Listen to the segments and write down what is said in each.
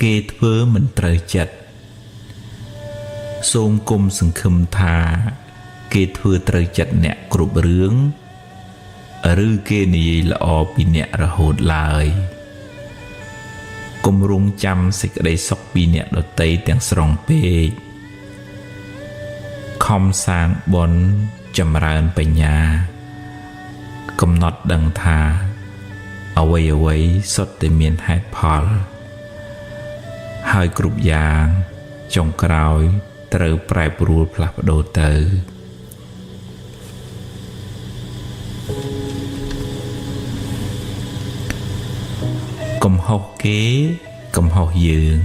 គេធ្វើមិនត្រូវចិត្តសូមគុំសង្ឃឹមថាគេធ្វើត្រូវចិត្តអ្នកគ្រប់រឿងឬគេនិយាយល្អពីអ្នករហូតឡើយគំរងចាំសេចក្តីសុខពីអ្នកដទៃទាំងស្រុងពេកខំសាងបុណ្យចម្រើនបញ្ញាកំណត់ដឹងថាអ្វីៗសុទ្ធតែមានហេតុផលហើយគ្រប់យ៉ាងចុងក្រោយត្រូវប្រែប្រួលផ្លាស់ប្ដូរទៅកំហុសគេកំហុសយើង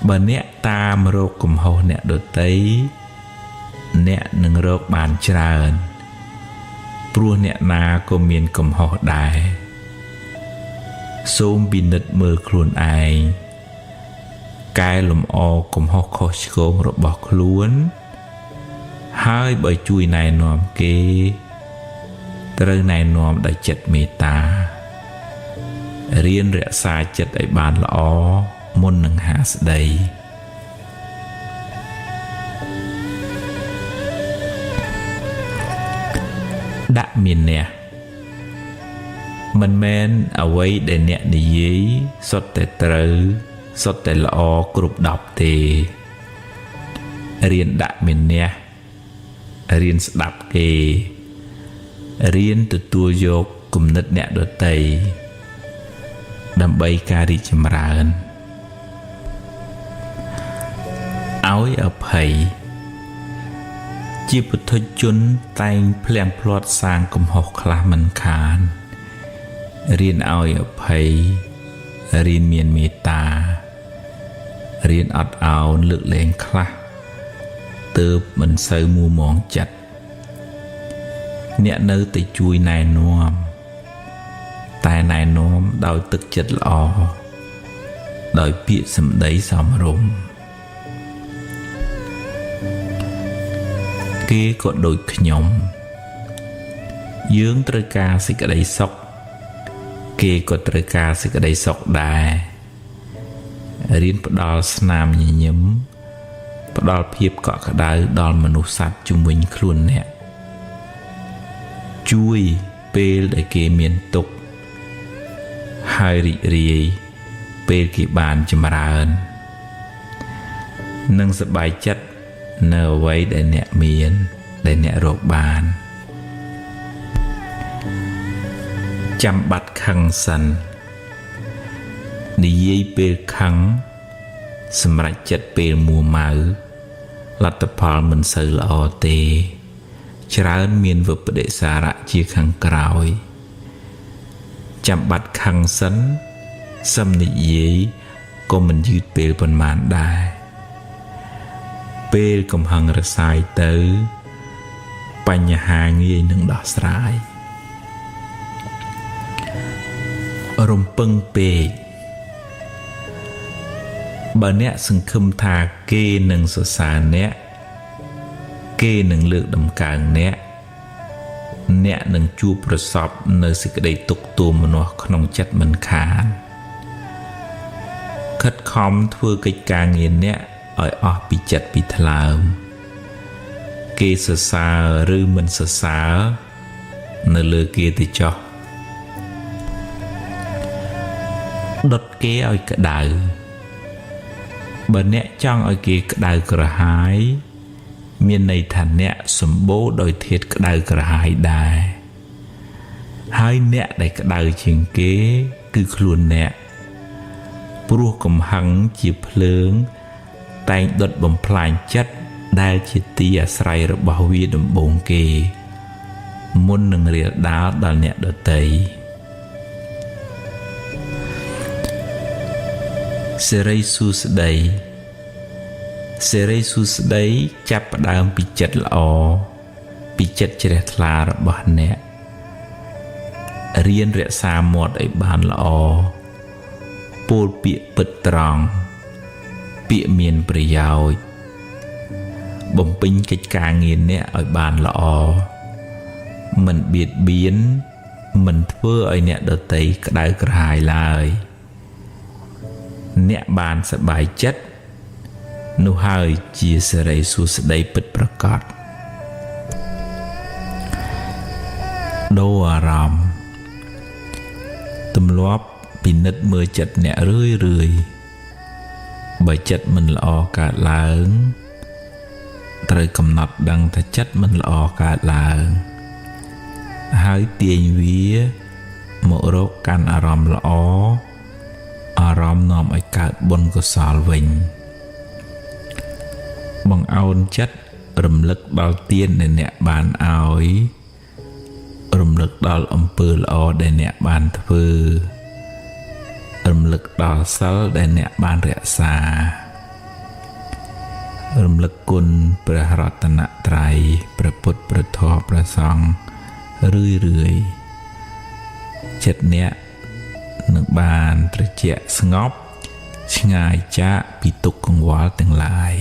បើអ្នកតាមរកកំហុសអ្នកដទៃអ្នកនឹងរកបានច្រើនព្រោះអ្នកណាក៏មានកំហុសដែរសូមពិនិត្យមើលខ្លួនឯងកែលម្អកំហុសខុសឆ្គងរបស់ខ្លួនហើយបើជួយណែនាំគេត្រូវណែនាំដោយចិត្តមេត្តារៀនរក្សាចិត្តឲ្យបានល្អមុននឹងហាស្ដីដាក់មានអ្នកមិនមែនអ្វីដែលអ្នកនិយាយសុទ្ធតែត្រូវសុទ្ធតែល្អគ្រប់10ទេរៀនដាក់មានអ្នករៀនស្ដាប់គេរៀនទទួលយកគំនិតអ្នកដទៃដើម្បីការរីកចម្រើនឲ្យអភ័យជាពុទ្ធជនតែងភ្លៀងភ្លាត់សាងកំហុសខ្លះមិនខានរៀនឲ្យអភ័យរៀនមានមេត្តារៀនអត់ឱនលើកលែងខ្លះទើបមិនសូវមួម៉ងចិត្តអ្នកនៅតែជួយណែនាំតែណែនាំដោយទឹកចិត្តល្អដោយពាក្យសម្ដីសមរម្យគេក៏ដូចខ្ញុំយើងត្រូវការសេចក្តីសុខគេក៏ត្រូវការសេចក្តីសុខដែររៀនផ្ដល់ស្នាមញញឹមផ្ដល់ភាពកក់ក្ដៅដល់មនុស្សសត្វជុំវិញខ្លួនអ្នកជួយពេលដែលគេមានទុក្ខហើយរីករាយពេលគេបានចម្រើននិងសប្បាយចិត្តនៅអ្វីដែលអ្នកមានដែលអ្នករកបានចាំបាត់ខឹងសិននិយាយពេលខឹងសម្រេចចិត្តពេលមួម៉ៅលទ្ធផលមិនសូវល្អទេច្រើនមានវិបដិសារៈជាខាងក្រោយចាំបាត់ខឹងសិនសឹមនិយាយក៏មិនយឺតពេលប៉ុន្មានដែរពេលកំហឹងរសាយទៅបញ្ហាងាយនឹងដោះស្រាយរំពឹងពេកបើអ្នកសង្ឃឹមថាគេនឹងសរសើរអ្នកគេនឹងលើកតម្កើងអ្នកអ្នកនឹងជួបប្រសពនៅសេចក្តីទុក្ខទោមនស្សក្នុងចិត្តមិនខានខិតខំធ្វើកិច្ចការងារអ្នកឲ្យអស់ពីចិត្តពីថ្លើមគេសរសើរឬមិនសរសើរនៅលើគេទៅចោះដុតគេឲ្យក្តៅបើអ្នកចង់ឲ្យគេក្តៅក្រហាយមានន័យថាអ្នកសម្បូរដោយធាតុក្តៅក្រហាយដែរហើយអ្នកដែលក្តៅជាងគេគឺខ្លួនអ្នកព្រោះកំហឹងជាភ្លើងតែងដុតបំផ្លាញចិត្តដែលជាទីអាស្រ័យរបស់វាដំបូងគេមុននឹងរាលដាលដល់អ្នកដទៃសិរីសួស្តីសិរីសួស្តីចាប់ផ្ដើមពីចិត្តល្អពីចិត្តជ្រះថ្លារបស់អ្នករៀនរក្សាមាត់ឲ្យបានល្អពោលពាក្យពិតត្រង់ពាក្យមានប្រយោជន៍បំពេញកិច្ចការងារអ្នកឲ្យបានល្អមិនបៀតបៀនមិនធ្វើឲ្យអ្នកដទៃក្តៅក្រហាយឡើយ អ្នកបានសប្បាយចិត្តនោះហើយជាសិរីសួស្តីពិតប្រាកដដូរអារម្មណ៍ទម្លាប់ពិនិត្យមើលចិត្តអ្នករឿយរឿយបើចិត្តមិនល្អកើតឡើងត្រូវកំណត់ដឹងថាចិត្តមិនល្អកើតឡើងហើយទាញវាមករកកាន់អារម្មណ៍ល្អអារម្មណ៍នាំឲ្យកើតបុណ្យកុសលវិញបង្អោនចិត្តរំលឹកដល់ទានដែលអ្នកបានឲ្យរំលឹកដល់អំពើល្អដែលអ្នកបានធ្វើរំលឹកដល់សិលដែលអ្នកបានរក្សារំលឹកគុណព្រះរតនត្រ័យព្រះពុទ្ធព្រះធម៌ព្រះសង្ឃរឿយរឿយចិត្តអ្នកនឹងបានត្រជាក់ស្ងប់ឆ្ងាយចាកពីទុក្ខកង្វល់ទាំងឡាយ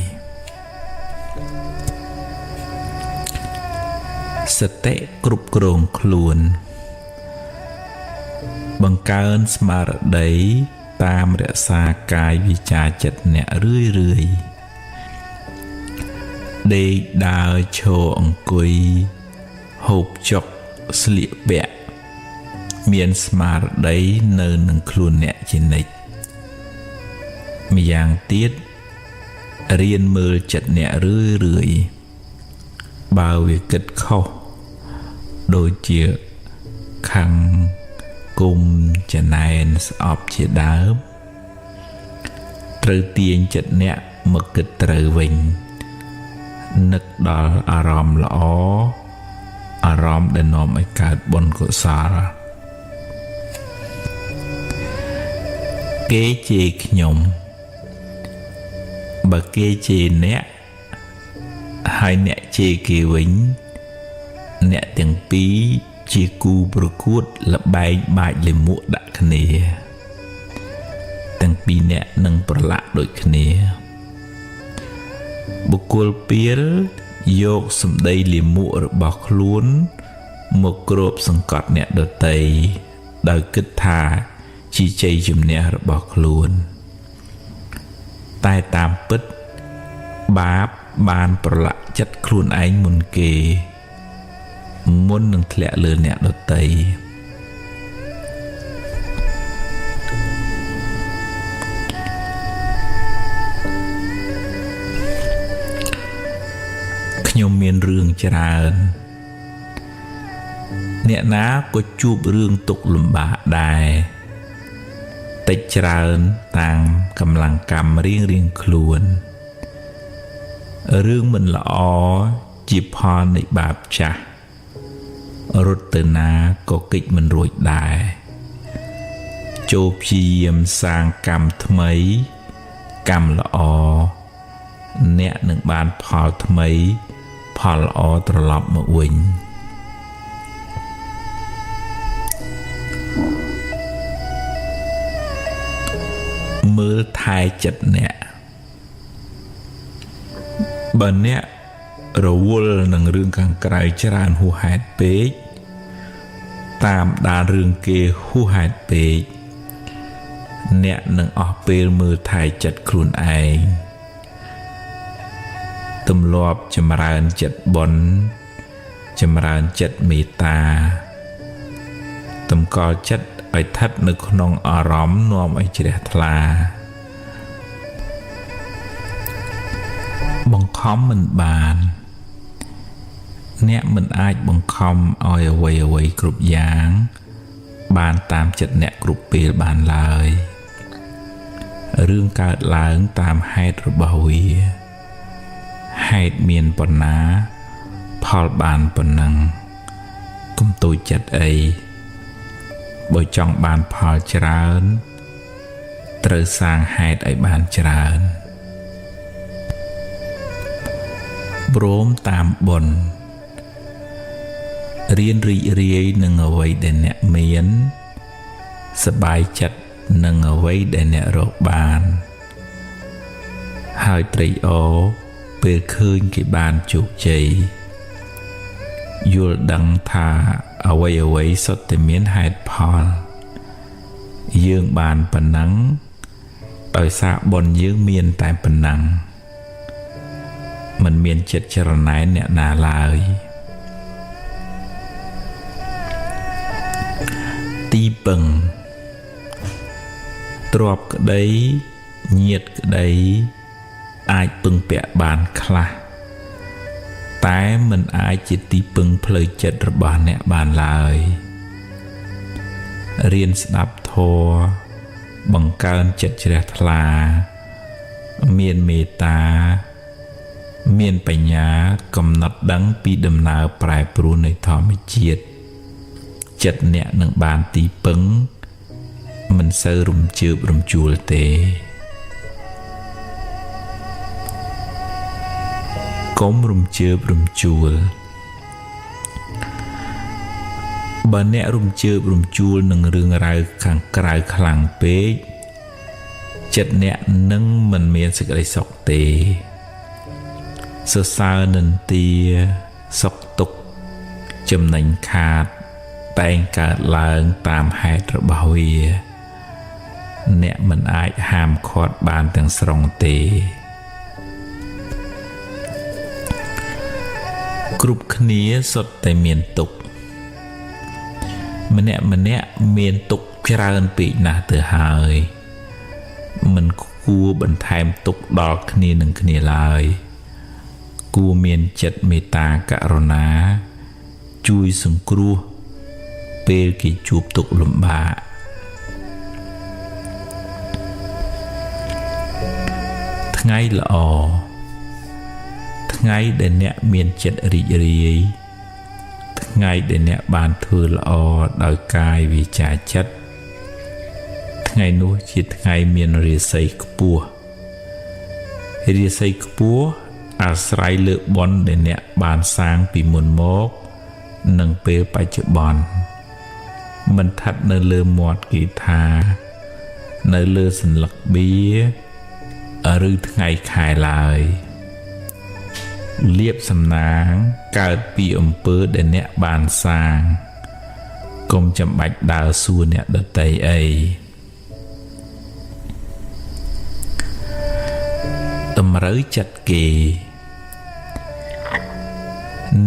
សតិគ្រប់គ្រងខ្លួនបង្កើនស្មារតីតាមរក្សាកាយវិចារចិត្តអ្នករឿយរឿយដេកដើរឈរអង្គុយហូបចុកស្លៀកពាក់មានស្មារតីនៅនឹងខ្លួនអ្នកជានិច្ចម្យ៉ាងទៀតរៀនមើលចិត្តអ្នករឿយរឿយបើវាគិតខុសដូចជាខាងគុំចំណែនស្អប់ជាដើមត្រូវទាញចិត្តអ្នកមកគិតត្រូវវិញនឹកដល់អារម្មណ៍ល្អអារម្មណ៍ដែលនាំឲ្យកើតបុណ្យកុសលគេជេរខ្ញុំបើគេជេរអ្នកហើយអ្នកជេរគេវិញអ្នកទាំងពីរជាគូប្រកួតល្បែងបាចលាមកដាក់គ្នាទាំងពីរអ្នកនឹងប្រឡាក់ដូចគ្នាបុគ្គលពៀលយកសម្ដីលាមករបស់ខ្លួនមកគ្របសង្កត់អ្នកដទៃដោយគិតថាជាជ័យជំនះរបស់ខ្លួនតែតាមពិតបាបបានប្រឡាក់ចិត្តខ្លួនឯងមុនគេមុននឹងធ្លាក់លើអ្នកដទៃខ្ញុំមានរឿងច្រើនអ្នកណាក៏ជួបរឿងទុក្ខលំបាកដែរតិចច្រើនតាមកម្លាំងកម្មរៀងរៀងខ្លួនរឿងមិនល្អជាផលនៃបាបចាស់រត់ទៅណាក៏គេចមិនរួចដែរចូលព្យាយាមសាងកម្មថ្មីកម្មល្អអ្នកនឹងបានផលថ្មីផលល្អត្រឡប់មកវិញមើលថែចិត្តអ្នកបើអ្នករវល់នឹងរឿងខាងក្រៅច្រើនហួសហេតុពេកតាមដានរឿងគេហួសហេតុពេកអ្នកនឹងអស់ពេលមើលថែចិត្តខ្លួនឯងទម្លាប់ចម្រើនចិត្តបុណ្យចម្រើនចិត្តមេត្តាតម្កល់ចិត្តឲ្យស្ថិតនៅក្នុងអារម្មណ៍នាំឲ្យជ្រះថ្លាបង្ខំមិនបានអ្នកមិនអាចបង្ខំឲ្យអ្វីៗគ្រប់យ៉ាងបានតាមចិត្តអ្នកគ្រប់ពេលបានឡើយរឿងកើតឡើងតាមហេតុរបស់វាហេតុមានប៉ុណ្ណាផលបានប៉ុណ្ណឹងកុំតូចចិត្តអីបើចង់បានផលច្រើនត្រូវសាងហេតុឲ្យបានច្រើនព្រមតាមបុណ្យរៀនរីករាយនឹងអ្វីដែលអ្នកមានសប្បាយចិត្តនឹងអ្វីដែលអ្នករកបានហើយត្រេកអរពេលឃើញគេបានជោគជ័យយល់ដឹងថាអ្វីៗសុទ្ធតែមានហេតុផលយើងបានប៉ុណ្ណឹង ដោយសារបុណ្យយើងមានតែប៉ុណ្ណឹងមិនមានចិត្តច្រណែនអ្នកណាឡើយទីពឹងទ្រព្យក្តីញាតិក្តីអាចពឹងពាក់បានខ្លះតែមិនអាចជាទីពឹងផ្លូវចិត្តរបស់អ្នកបានឡើយរៀនស្ដាប់ធម៌បង្កើនចិត្តជ្រះថ្លាមានមេត្តាមានបញ្ញាកំណត់ដឹងពីដំណើរប្រែប្រួលនៃធម្មជាតិចិត្តអ្នកនឹងបានទីពឹងមិនសូវរំជើបរំជួលទេកុំរំជើបរំជួលបើអ្នករំជើបរំជួលនឹងរឿងរ៉ាវខាងក្រៅខ្លាំងពេកចិត្តអ្នកនឹងមិនមានសេចក្តីសុខទេសរសើរនិន្ទាសុខទុក្ខចំណេញខាតតែងកើតឡើងតាមហេតុរបស់វាអ្នកមិនអាចហាមឃាត់បានទាំងស្រុងទេគ្រប់គ្នាសុទ្ធតែមានទុក្ខម្នាក់ម្នាក់មានទុក្ខច្រើនពេកណាស់ទៅហើយមិនគួរបន្ថែមទុក្ខដល់គ្នានឹងគ្នាឡើយគួរមានចិត្តមេត្តាករុណាជួយសង្គ្រោះពេលគេជួបទុក្ខលំបាកថ្ងៃល្អថ្ងៃដែលអ្នកមានចិត្តរីករាយថ្ងៃដែលអ្នកបានធ្វើល្អដោយកាយវាចាចិត្តថ្ងៃនោះជាថ្ងៃមានរាសីខ្ពស់រាសីខ្ពស់អាស្រ័យលើបុណ្យដែលអ្នកបានសាងពីមុនមកនិងពេលបច្ចុប្បន្នមិនស្ថិតនៅលើមាត់គេថានៅលើសន្លឹកបៀឬថ្ងៃខែឡើយលៀបសំណាងកើតពីអំពើដែលអ្នកបានសាងកុំចាំបាច់ដើរសួរអ្នកដទៃអីតម្រូវចិត្តគេ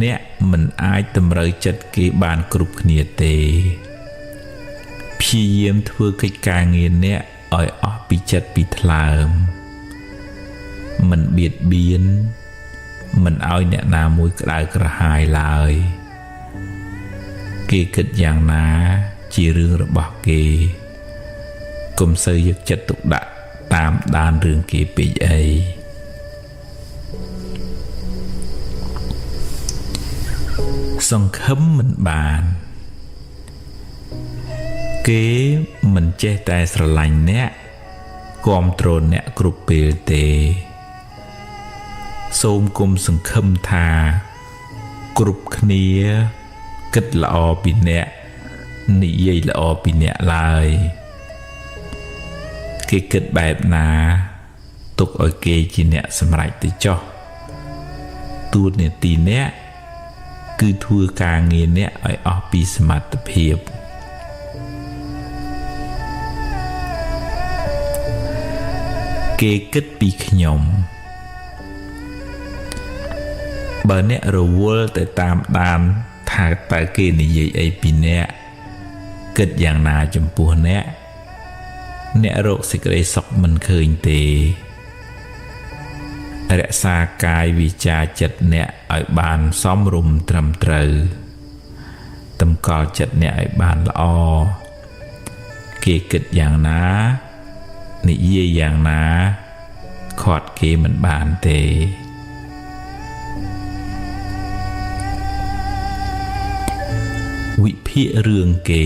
អ្នកមិនអាចតម្រូវចិត្តគេបានគ្រប់គ្នាទេព្យាយាមធ្វើកិច្ចការងារអ្នកឲ្យអស់ពីចិត្តពីថ្លើមមិនបៀតបៀនមិនឲ្យអ្នកណាមួយក្តៅក្រហាយឡើយគេគិតយ៉ាងណាជារឿងរបស់គេកុំសូវយកចិត្តទុកដាក់តាមដានរឿងគេពេកអីសង្ឃឹមមិនបានគេមិនចេះតែស្រឡាញ់អ្នកគាំទ្រអ្នកគ្រប់ពេលទេសូមគុំសង្ឃឹមថាគ្រប់គ្នាគិតល្អពីអ្នកនិយាយល្អពីអ្នកឡើយគេគិតបែបណាទុកឲ្យគេជាអ្នកសម្រេចទៅចុះតួនាទីអ្នកគឺធ្វើការងារអ្នកឲ្យអស់ពីសមត្ថភាពគេគិតពីខ្ញុំបើអ្នករវល់ទៅតាមដានថាតើគេនិយាយអីពីអ្នកគិតយ៉ាងណាចំពោះអ្នកអ្នករកសេចក្តីសុខមិនឃើញទេរក្សាកាយវាចាចិត្តអ្នកឲ្យបានសមរម្យត្រឹមត្រូវតម្កល់ចិត្តអ្នកឲ្យបានល្អគេគិតយ៉ាងណានិយាយយ៉ាងណាខាត់គេមិនបានទេវិភាគរឿងគេ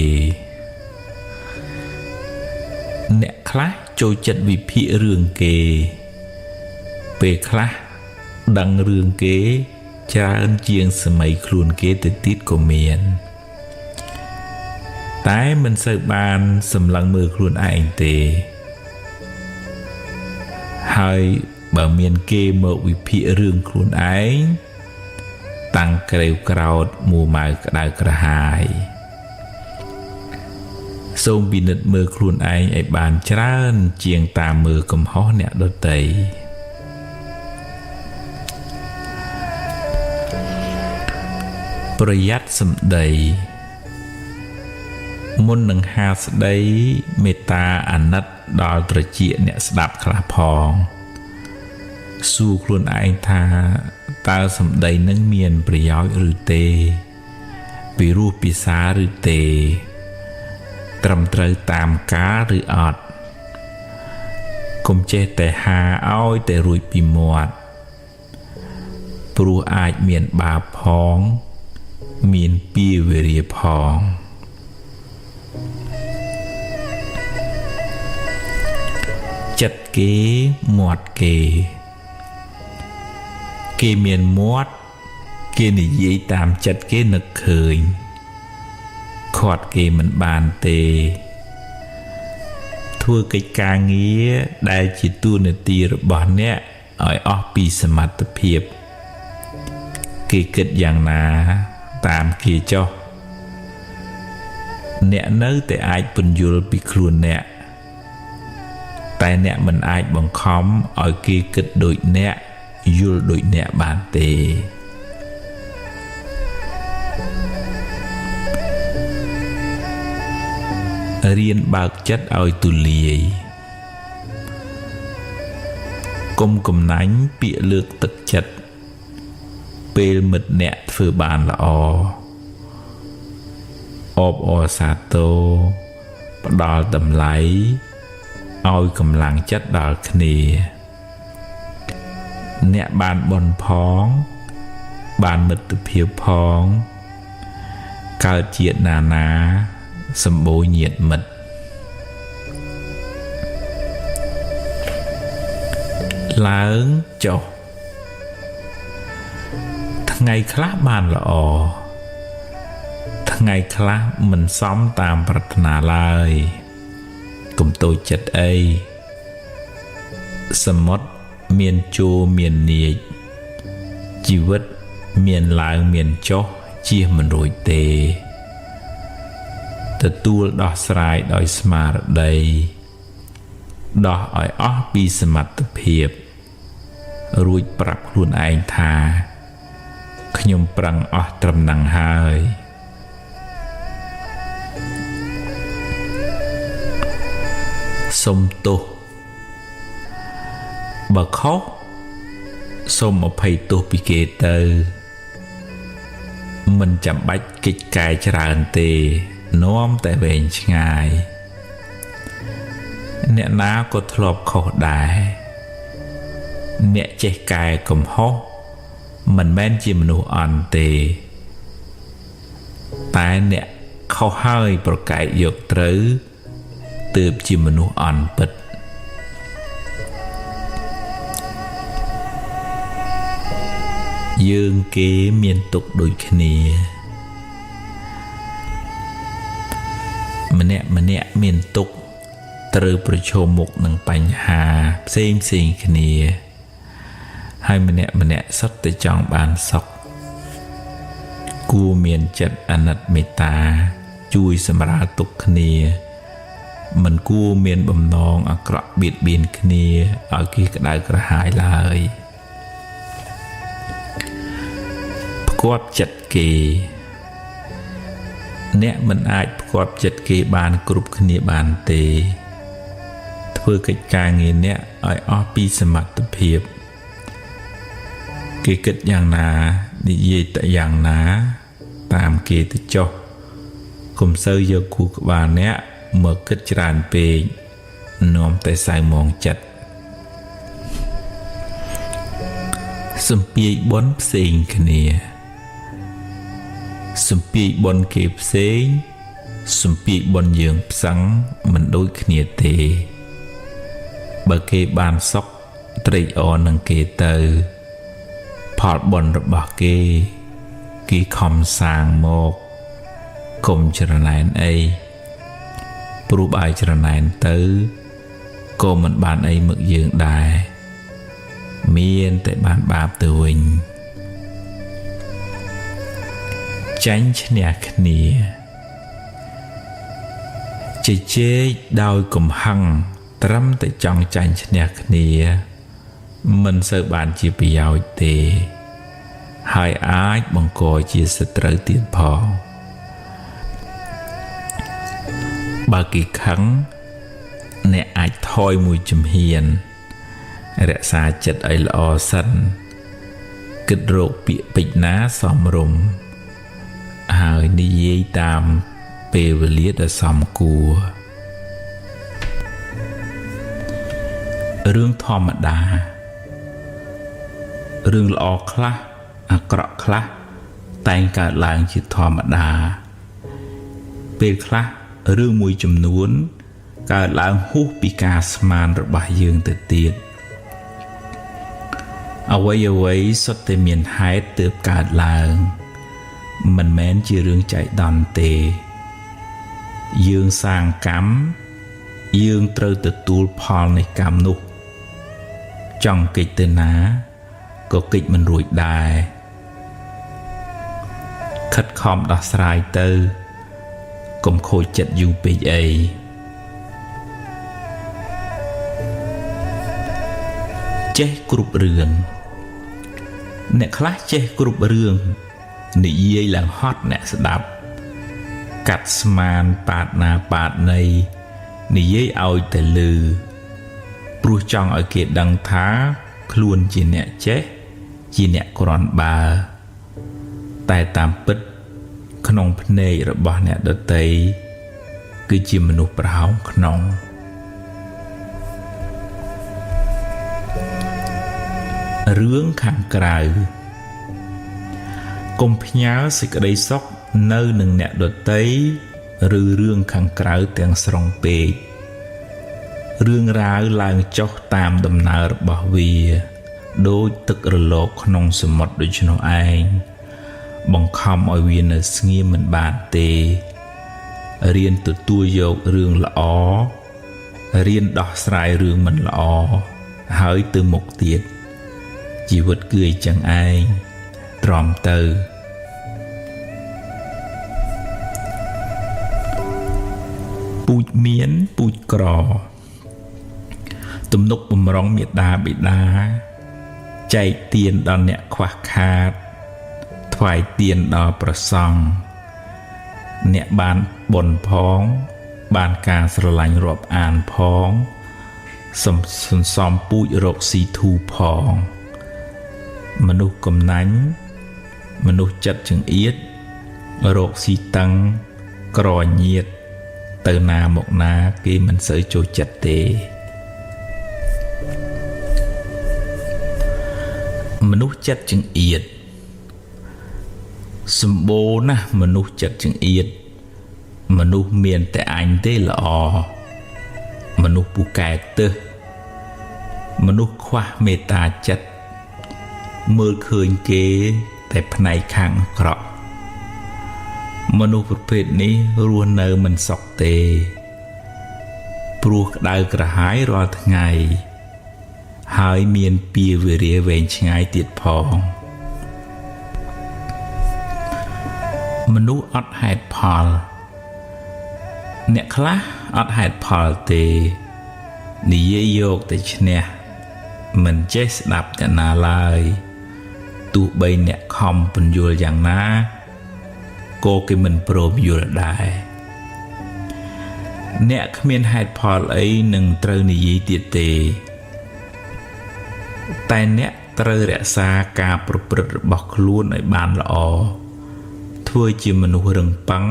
អ្នកខ្លះចូលចិត្តវិភាគរឿងគេពេលខ្លះដឹងរឿងគេច្រើនជាងសម័យខ្លួនគេទៅទៀតក៏មានតែមិនសូវបានសម្លឹងមើលខ្លួនឯងទេហើយបើមានគេមកវិភាគរឿងខ្លួនឯងតាំងក្រេវក្រោតមួម៉ៅក្តៅក្រហាយ សូមពិនិត្យមើលខ្លួនឯងឲ្យបានច្រើនជាងតាមមើលកំហុសអ្នកដទៃប្រយ័ត្នសម្ដីមុននឹងហាស្ដីមេត្តាអាណិតដល់ត្រចៀកអ្នកស្ដាប់ខ្លះផងសួរខ្លួនឯងថាតើសម្ដីនឹងមានប្រយោជន៍ឬទេពីរោះពិសាឬទេត្រឹមត្រូវតាមកាលឬអត់កុំចេះតែហាឲ្យតែរួចពីមាត់ព្រោះអាចមានបាបផងមានពៀវេរាផងចិត្តគេមាត់គេគេមានមាត់គេនិយាយតាមចិត្តគេនឹកឃើញខាត់គេមិនបានទេធ្វើកិច្ចការងារដែលជាតួនាទីរបស់អ្នកឲ្យអស់ពីសមត្ថភាពគេគិតយ៉ាងណាតាមគេចុះអ្នកនៅតែអាចពន្យល់ពីខ្លួនអ្នកតែអ្នកមិនអាចបង្ខំឲ្យគេគិតដូចអ្នកយល់ដូចអ្នកបានទេរៀនបើកចិត្តឲ្យទូលាយកុំកំណាញ់ពាក្យលើកទឹកចិត្តពេលមិត្តអ្នកធ្វើបានល្អអបអរសាទរផ្ដល់តម្លៃឲ្យកម្លាំងចិត្តដល់គ្នាអ្នកបានបុណ្យផងបានមិត្តភាពផងកើតជាតិណានាសម្បូរញាតិមិត្តឡើងចុះថ្ងៃខ្លះបានល្អថ្ងៃខ្លះមិនសមតាមប្រាថ្នាឡើយកុំតូចចិត្តអីសមុទ្រមានជួរមាននាចជីវិតមានឡើងមានចុះជៀសមិនរួចទេទទួលដោះស្រាយដោយស្មារតីដោះឲ្យអស់ពីសមត្ថភាពរួចប្រាប់ខ្លួនឯងថាខ្ញុំប្រឹងអស់ត្រឹមនឹងហើយសុំទោសបើខុសសូមអភ័យទោសពីគេទៅមិនចាំបាច់កិច្ចកែច្រើនទេនាំតែវែងឆ្ងាយអ្នកណាក៏ធ្លាប់ខុសដែរអ្នកចេះកែកំហុសមិនមែនជាមនុស្សអន់ទេតែអ្នកខុសហើយប្រកែកយកត្រូវទើបជាមនុស្សអន់ពិតយើងគេមានទុក្ខដូចគ្នាម្នាក់ម្នាក់មានទុក្ខត្រូវប្រឈមមុខនឹងបញ្ហាផ្សេងផ្សេងគ្នាហើយម្នាក់ម្នាក់សុទ្ធតែចង់បានសុខគួរមានចិត្តអាណិតមេត្តាជួយសម្រាលទុក្ខគ្នាមិនគួរមានបំណងអាក្រក់បៀតបៀនគ្នាឲ្យគេក្តៅក្រហាយឡើយផ្គាប់ចិត្តគេអ្នកមិនអាចផ្គាប់ចិត្តគេបានគ្រប់គ្នាបានទេធ្វើកិច្ចការងារអ្នកឲ្យអស់ពីសមត្ថភាពគេគិតយ៉ាងណានិយាយតែយ៉ាងណាតាមគេទៅចុះកុំសូវយកគូក្បាលអ្នកមកគិតច្រើនពេកនាំតែសៅមងចិត្តសំពាយបុណ្យផ្សេងគ្នាសំពាយបុណ្យគេផ្សេងសំពាយបុណ្យយើងផ្សឹងមិនដូចគ្នាទេបើគេបានសុខត្រេកអរនឹងគេទៅផលបុណ្យរបស់គេគេខំសាងមកកុំច្រណែនអីព្រោះបើច្រណែនទៅក៏មិនបានអីមកយើងដែរមានតែបានបាបទៅវិញចាញ់ឈ្នះគ្នា ជជែកដោយកំហឹងត្រឹមតែចង់ចាញ់ឈ្នះគ្នាមិនសូវបានជាប្រយោជន៍ទេហើយអាចបង្កជាសត្រូវទៀតផងបើគេខឹងអ្នកអាចថយមួយជំហានរក្សាចិត្តឲ្យល្អសិនគិតរកពាក្យពេចន៍ណាសមរម្យហើយនិយាយតាមពេលវេលាដែលសមគួររឿងធម្មតារឿងល្អខ្លះអាក្រក់ខ្លះតែងកើតឡើងជាធម្មតាពេលខ្លះរឿងមួយចំនួនកើតឡើងហួសពីការស្មានរបស់យើងទៅទៀតអ្វីៗសុទ្ធតែមានហេតុទើបកើតឡើងមិនមែនជារឿងចៃដន្យទេយើងសាងកម្មយើងត្រូវទទួលផលនៃកម្មនោះចង់គេចទៅណាក៏គេចមិនរួចដែរខិតខំដោះស្រាយទៅកុំខូចចិត្តយូរពេកអីចេះគ្រប់រឿងអ្នកខ្លះចេះគ្រប់រឿងនិយាយឡើងហត់អ្នកស្ដាប់កាត់ស្មានប៉ាតណាប៉ាតណីនិយាយឲ្យតែលឺព្រោះចង់ឲ្យគេដឹងថាខ្លួនជាអ្នកចេះជាអ្នកគ្រាន់បើតែតាមពិតក្នុងភ្នែករបស់អ្នកដទៃគឺជាមនុស្សប្រហោងក្នុងរឿងខាងក្រៅកុំផ្ញើសេចក្តីសុខនៅនឹងអ្នកដទៃឬរឿងខាងក្រៅទាំងស្រុងពេករឿងរ៉ាវឡើងចុះតាមដំណើររបស់វាដូចទឹករលកក្នុងសមុទ្រដូច្នោះឯងបង្ខំឲ្យវានៅស្ងៀមមិនបានទេរៀនទទួលយករឿងល្អរៀនដោះស្រាយរឿងមិនល្អហើយទៅមុខទៀតជីវិតគឺអញ្ចឹងឯងទ្រាំទៅពូជមានពូជក្រទំនុកបំរុងមេដាបិតាចែកទានដល់អ្នកខ្វះខាតថ្វាយទានដល់ព្រះសង្ឃអ្នកបានបុណ្យផងបានការស្រឡាញ់រាប់អានផងសន្សំពូជរកស៊ីធូផងមនុស្សកំណាញ់មនុស្សចិត្តចង្អៀតរកស៊ីតឹងក្រញៀតទៅណាមកណាគេមិនសូវចូលចិត្តទេមនុស្សចិត្តចង្អៀតសម្បូរណាស់មនុស្សចិត្តចង្អៀតមនុស្សមានតែអញទេល្អមនុស្សពូកែទើសមនុស្សខ្វះមេត្តាចិត្តមើលឃើញគេតែផ្នែកខាងអាក្រក់មនុស្សប្រភេទនេះរស់នៅមិនសុខទេព្រោះក្តៅក្រហាយរាល់ថ្ងៃហើយមានពៀវេរាវែងឆ្ងាយទៀតផងមនុស្សអត់ហេតុផលអ្នកខ្លះអត់ហេតុផលទេនិយាយយកតែឈ្នះមិនចេះស្ដាប់អ្នកណាឡើយទោះបីអ្នកខំពន្យល់យ៉ាងណាក៏គេមិនព្រមយល់ដែរអ្នកគ្មានហេតុផលអីនឹងត្រូវនិយាយទៀតទេតែអ្នកត្រូវរក្សាការប្រព្រឹត្តរបស់ខ្លួនឲ្យបានល្អធ្វើជាមនុស្សរឹងប៉ឹង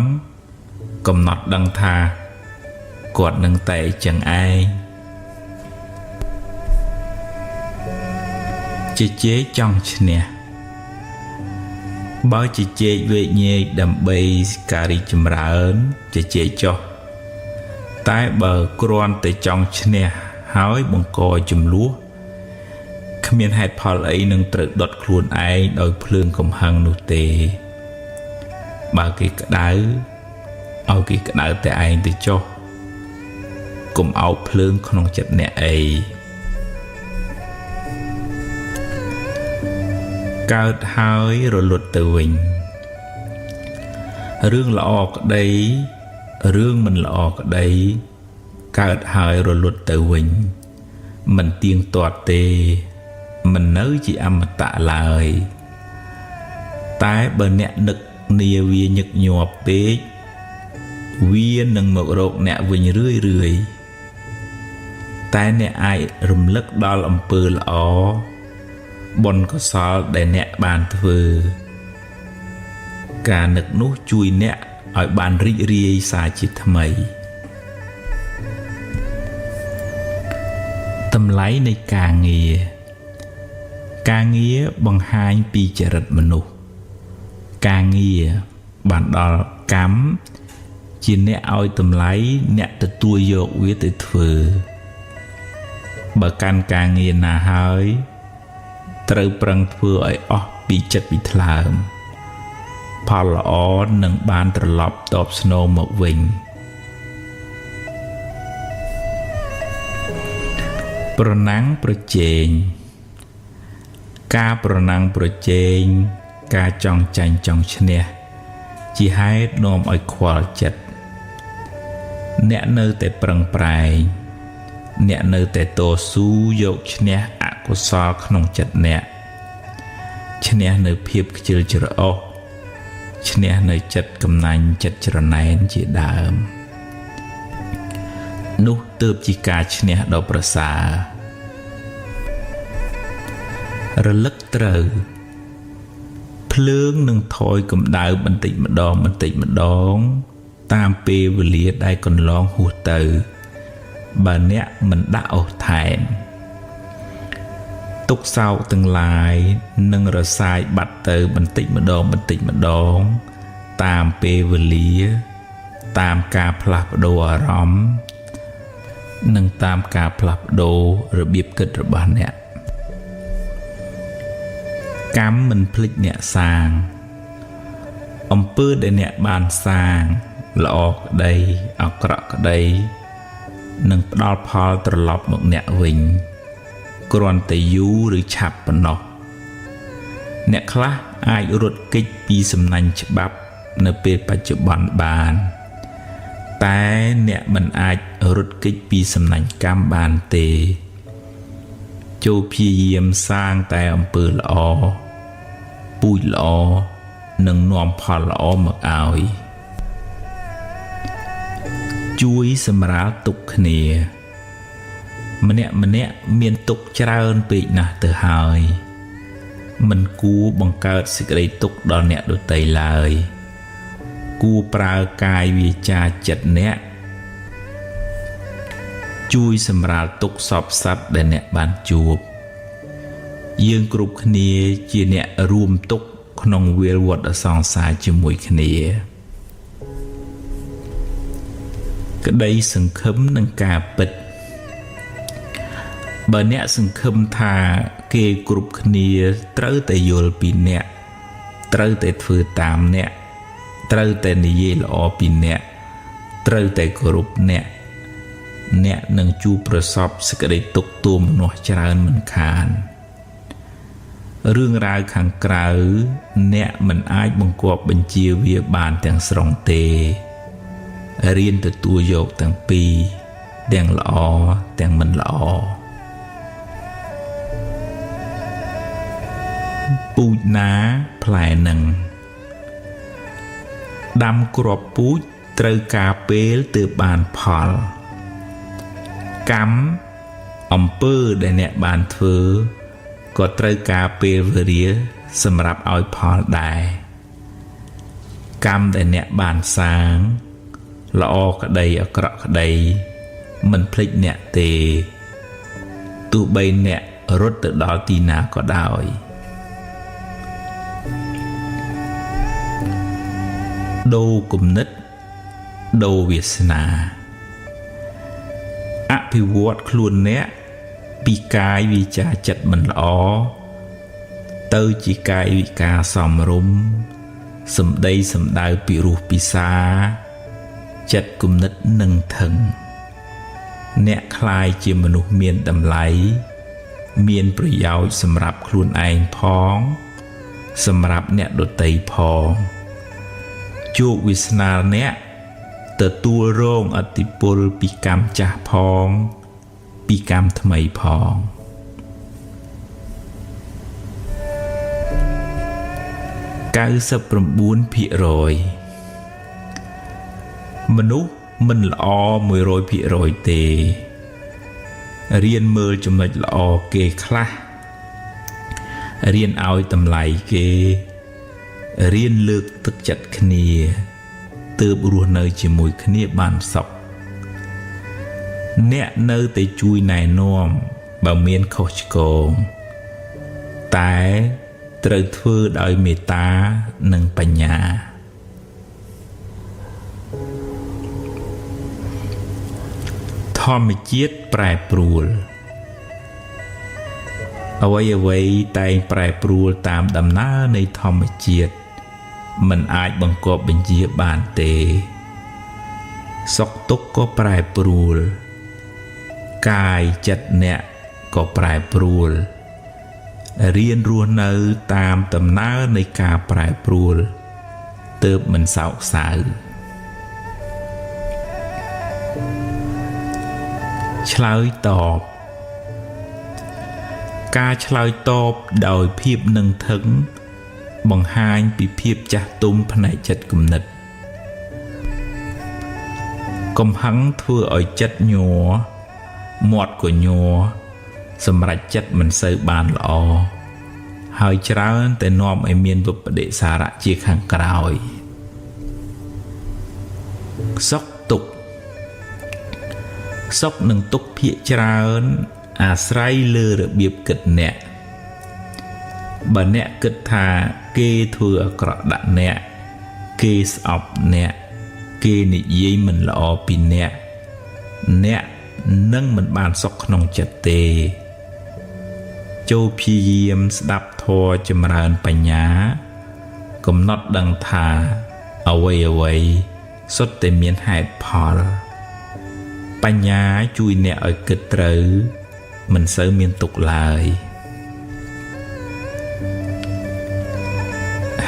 កំណត់ដឹងថាគាត់នឹងតែចឹងឯងជជែកចង់ឈ្នះបើជជែកវែកញែកដើម្បីការរីកចម្រើនជជែកចុះតែបើគ្រាន់តែចង់ឈ្នះហើយបង្កចំនួនគ្មានហេតុផលអីនឹងត្រូវដុតខ្លួនឯងដោយភ្លើងកំហឹងនោះទេបើគេក្តៅឲ្យគេក្តៅតែឯងទៅចុះកុំអោបភ្លើងក្នុងចិត្តអ្នកអីកើតហើយរលត់ទៅវិញរឿងល្អក្តី រឿងមិនល្អក្តីកើតហើយរលត់ទៅវិញមិនទៀងទាត់ទេមិននៅជាអមតៈឡើយតែបើអ្នកនឹកនាវាញឹកញាប់ពេកវានឹងមករកអ្នកវិញរឿយរឿយតែអ្នកអាចរំលឹកដល់អំពើល្អបុណ្យកុសលដែលអ្នកបានធ្វើការនឹកនោះជួយអ្នកឲ្យបានរីករាយសាជាថ្មីតម្លៃនៃការងារការងារបង្ហាញពីចរិតមនុស្សការងារបានដល់កម្មជាអ្នកឲ្យតម្លៃអ្នកទទួលយកវាទៅធ្វើបើកាន់ការងារណាហើយត្រូវប្រឹងធ្វើឲ្យអស់ពីចិត្តពីថ្លើមផលល្អនឹងបានត្រឡប់តបស្នងមកវិញប្រណាំងប្រជែងការប្រណាំងប្រជែងការចង់ចាញ់ចង់ឈ្នះជាហេតុនាំឲ្យខ្វល់ចិត្តអ្នកនៅតែប្រឹងប្រែងអ្នកនៅតែតស៊ូយកឈ្នះអកុសលក្នុងចិត្តអ្នកឈ្នះនៅភាពខ្ជិលច្រអូសឈ្នះនៅចិត្តកំណាញ់ចិត្តច្រណែនជាដើមនោះទើបជាការឈ្នះដ៏ប្រសើររលឹកត្រូវភ្លើងនឹងថយកម្ដៅបន្តិចម្ដងបន្តិចម្ដងតាមពេលវេលាដែលកន្លងហួសទៅបើអ្នកមិនដាក់អូសថែមទុក្ខសោកទាំងឡាយនឹងរសាយបាត់ទៅបន្តិចម្ដងបន្តិចម្ដងតាមពេលវេលាតាមការផ្លាស់ប្ដូរអារម្មណ៍និងតាមការផ្លាស់ប្ដូររបៀបគិតរបស់អ្នកកម្មមិនភ្លេចអ្នកសាងអំពើដែលអ្នកបានសាងល្អក្តីអាក្រក់ក្តីនឹងផ្ដល់ផលត្រឡប់មកអ្នកវិញគ្រាន់តែយូរឬឆាប់ប៉ុណ្ណោះអ្នកខ្លះអាចរត់គេចពីសំណាញ់ច្បាប់នៅពេលបច្ចុប្បន្នបានតែអ្នកមិនអាចរត់គេចពីសំណាញ់កម្មបានទេចូលព្យាយាមសាងតែអំពើល្អពូជល្អនឹងនាំផលល្អមកឲ្យជួយសម្រាលទុក្ខគ្នាម្នាក់ម្នាក់មានទុក្ខច្រើនពេកណាស់ទៅហើយមិនគួរបង្កើតសេចក្តីទុក្ខដល់អ្នកដទៃឡើយគួរប្រើកាយវាចាចិត្តអ្នកជួយសម្រាលទុក្ខសពសត្វដែលអ្នកបានជួបយើងគ្រប់គ្នាជាអ្នករួមទុក្ខក្នុងវាលវដ្តសង្សារជាមួយគ្នាក្តីសង្ឃឹមនឹងការពិតបើអ្នកសង្ឃឹមថាគេគ្រប់គ្នាត្រូវតែយល់ពីអ្នកត្រូវតែធ្វើតាមអ្នកត្រូវតែនិយាយល្អពីអ្នកត្រូវតែគោរពអ្នកអ្នកនឹងជួបប្រសពសេចក្តីទុក្ខទោមនស្សច្រើនមិនខានរឿងរ៉ាវខាងក្រៅអ្នកមិនអាចបង្គាប់បញ្ជាវាបានទាំងស្រុងទេរៀនទទួលយកទាំងពីរទាំងល្អទាំងមិនល្អពូជណាផ្លែនឹងដាំគ្រាប់ពូជត្រូវការពេលទើបបានផលកម្មអំពើដែលអ្នកបានធ្វើក៏ត្រូវការពេលវេលាសម្រាប់ឲ្យផលដែរកម្មដែលអ្នកបានសាងល្អក្តីអាក្រក់ក្តីមិនភ្លេចអ្នកទេទោះបីអ្នករត់ទៅដល់ទីណាក៏ដោយដូរគំនិតដូរវាសនាអភិវឌ្ឍខ្លួនអ្នកពីកាយវាចាចិត្តមិនល្អទៅជាកាយវិការសមរម្យសម្ដីសម្ដៅពីរោះពិសាចិត្តគំនិតនឹងថឹងអ្នកក្លាយជាមនុស្សមានតម្លៃមានប្រយោជន៍សម្រាប់ខ្លួនឯងផងសម្រាប់អ្នកដទៃផងជោគវាសនាអ្នក ទទួលរងឥទ្ធិពលពីកម្មចាស់ផងពីកម្មថ្មីផង 99% មនុស្សមិនល្អ 100% ទេរៀនមើលចំណុចល្អគេខ្លះរៀនឲ្យតម្លៃគេរៀនលើកទឹកចិត្តគ្នាទើបរស់នៅជាមួយគ្នាបានសុខអ្នកនៅតែជួយណែនាំបើមានខុសឆ្គងតែត្រូវធ្វើដោយមេត្តានិងបញ្ញាធម្មជាតិប្រែប្រួលអ្វីៗតែងប្រែប្រួលតាមដំណើរនៃធម្មជាតិមិនអាចបង្គាប់បញ្ជាបានទេសុខទុក្ខក៏ប្រែប្រួលកាយចិត្តអ្នកក៏ប្រែប្រួលរៀនរស់នៅតាមដំណើរនៃការប្រែប្រួលទើបមិនសោកសៅឆ្លើយតបការឆ្លើយតបដោយភាពនឹងថឹងបង្ហាញពីភាពចាស់ទុំផ្នែកចិត្តគំនិតកំហឹងធ្វើឲ្យចិត្តញ័រមាត់ក៏ញ័រសម្រេចចិត្តមិនសូវបានល្អហើយច្រើនតែនាំឲ្យមានវិបដិសារៈជាខាងក្រោយសុខទុក្ខសុខនិងទុក្ខភាគច្រើនអាស្រ័យលើរបៀបគិតអ្នកបើអ្នកគិតថាគេធ្វើអាក្រក់ដាក់អ្នកគេស្អប់អ្នកគេនិយាយមិនល្អពីអ្នកអ្នកនឹងមិនបានសុខក្នុងចិត្តទេចូលព្យាយាមស្ដាប់ធម៌ចម្រើនបញ្ញាកំណត់ដឹងថាអ្វីៗសុទ្ធតែមានហេតុផលបញ្ញាជួយអ្នកឲ្យគិតត្រូវមិនសូវមានទុក្ខឡើយ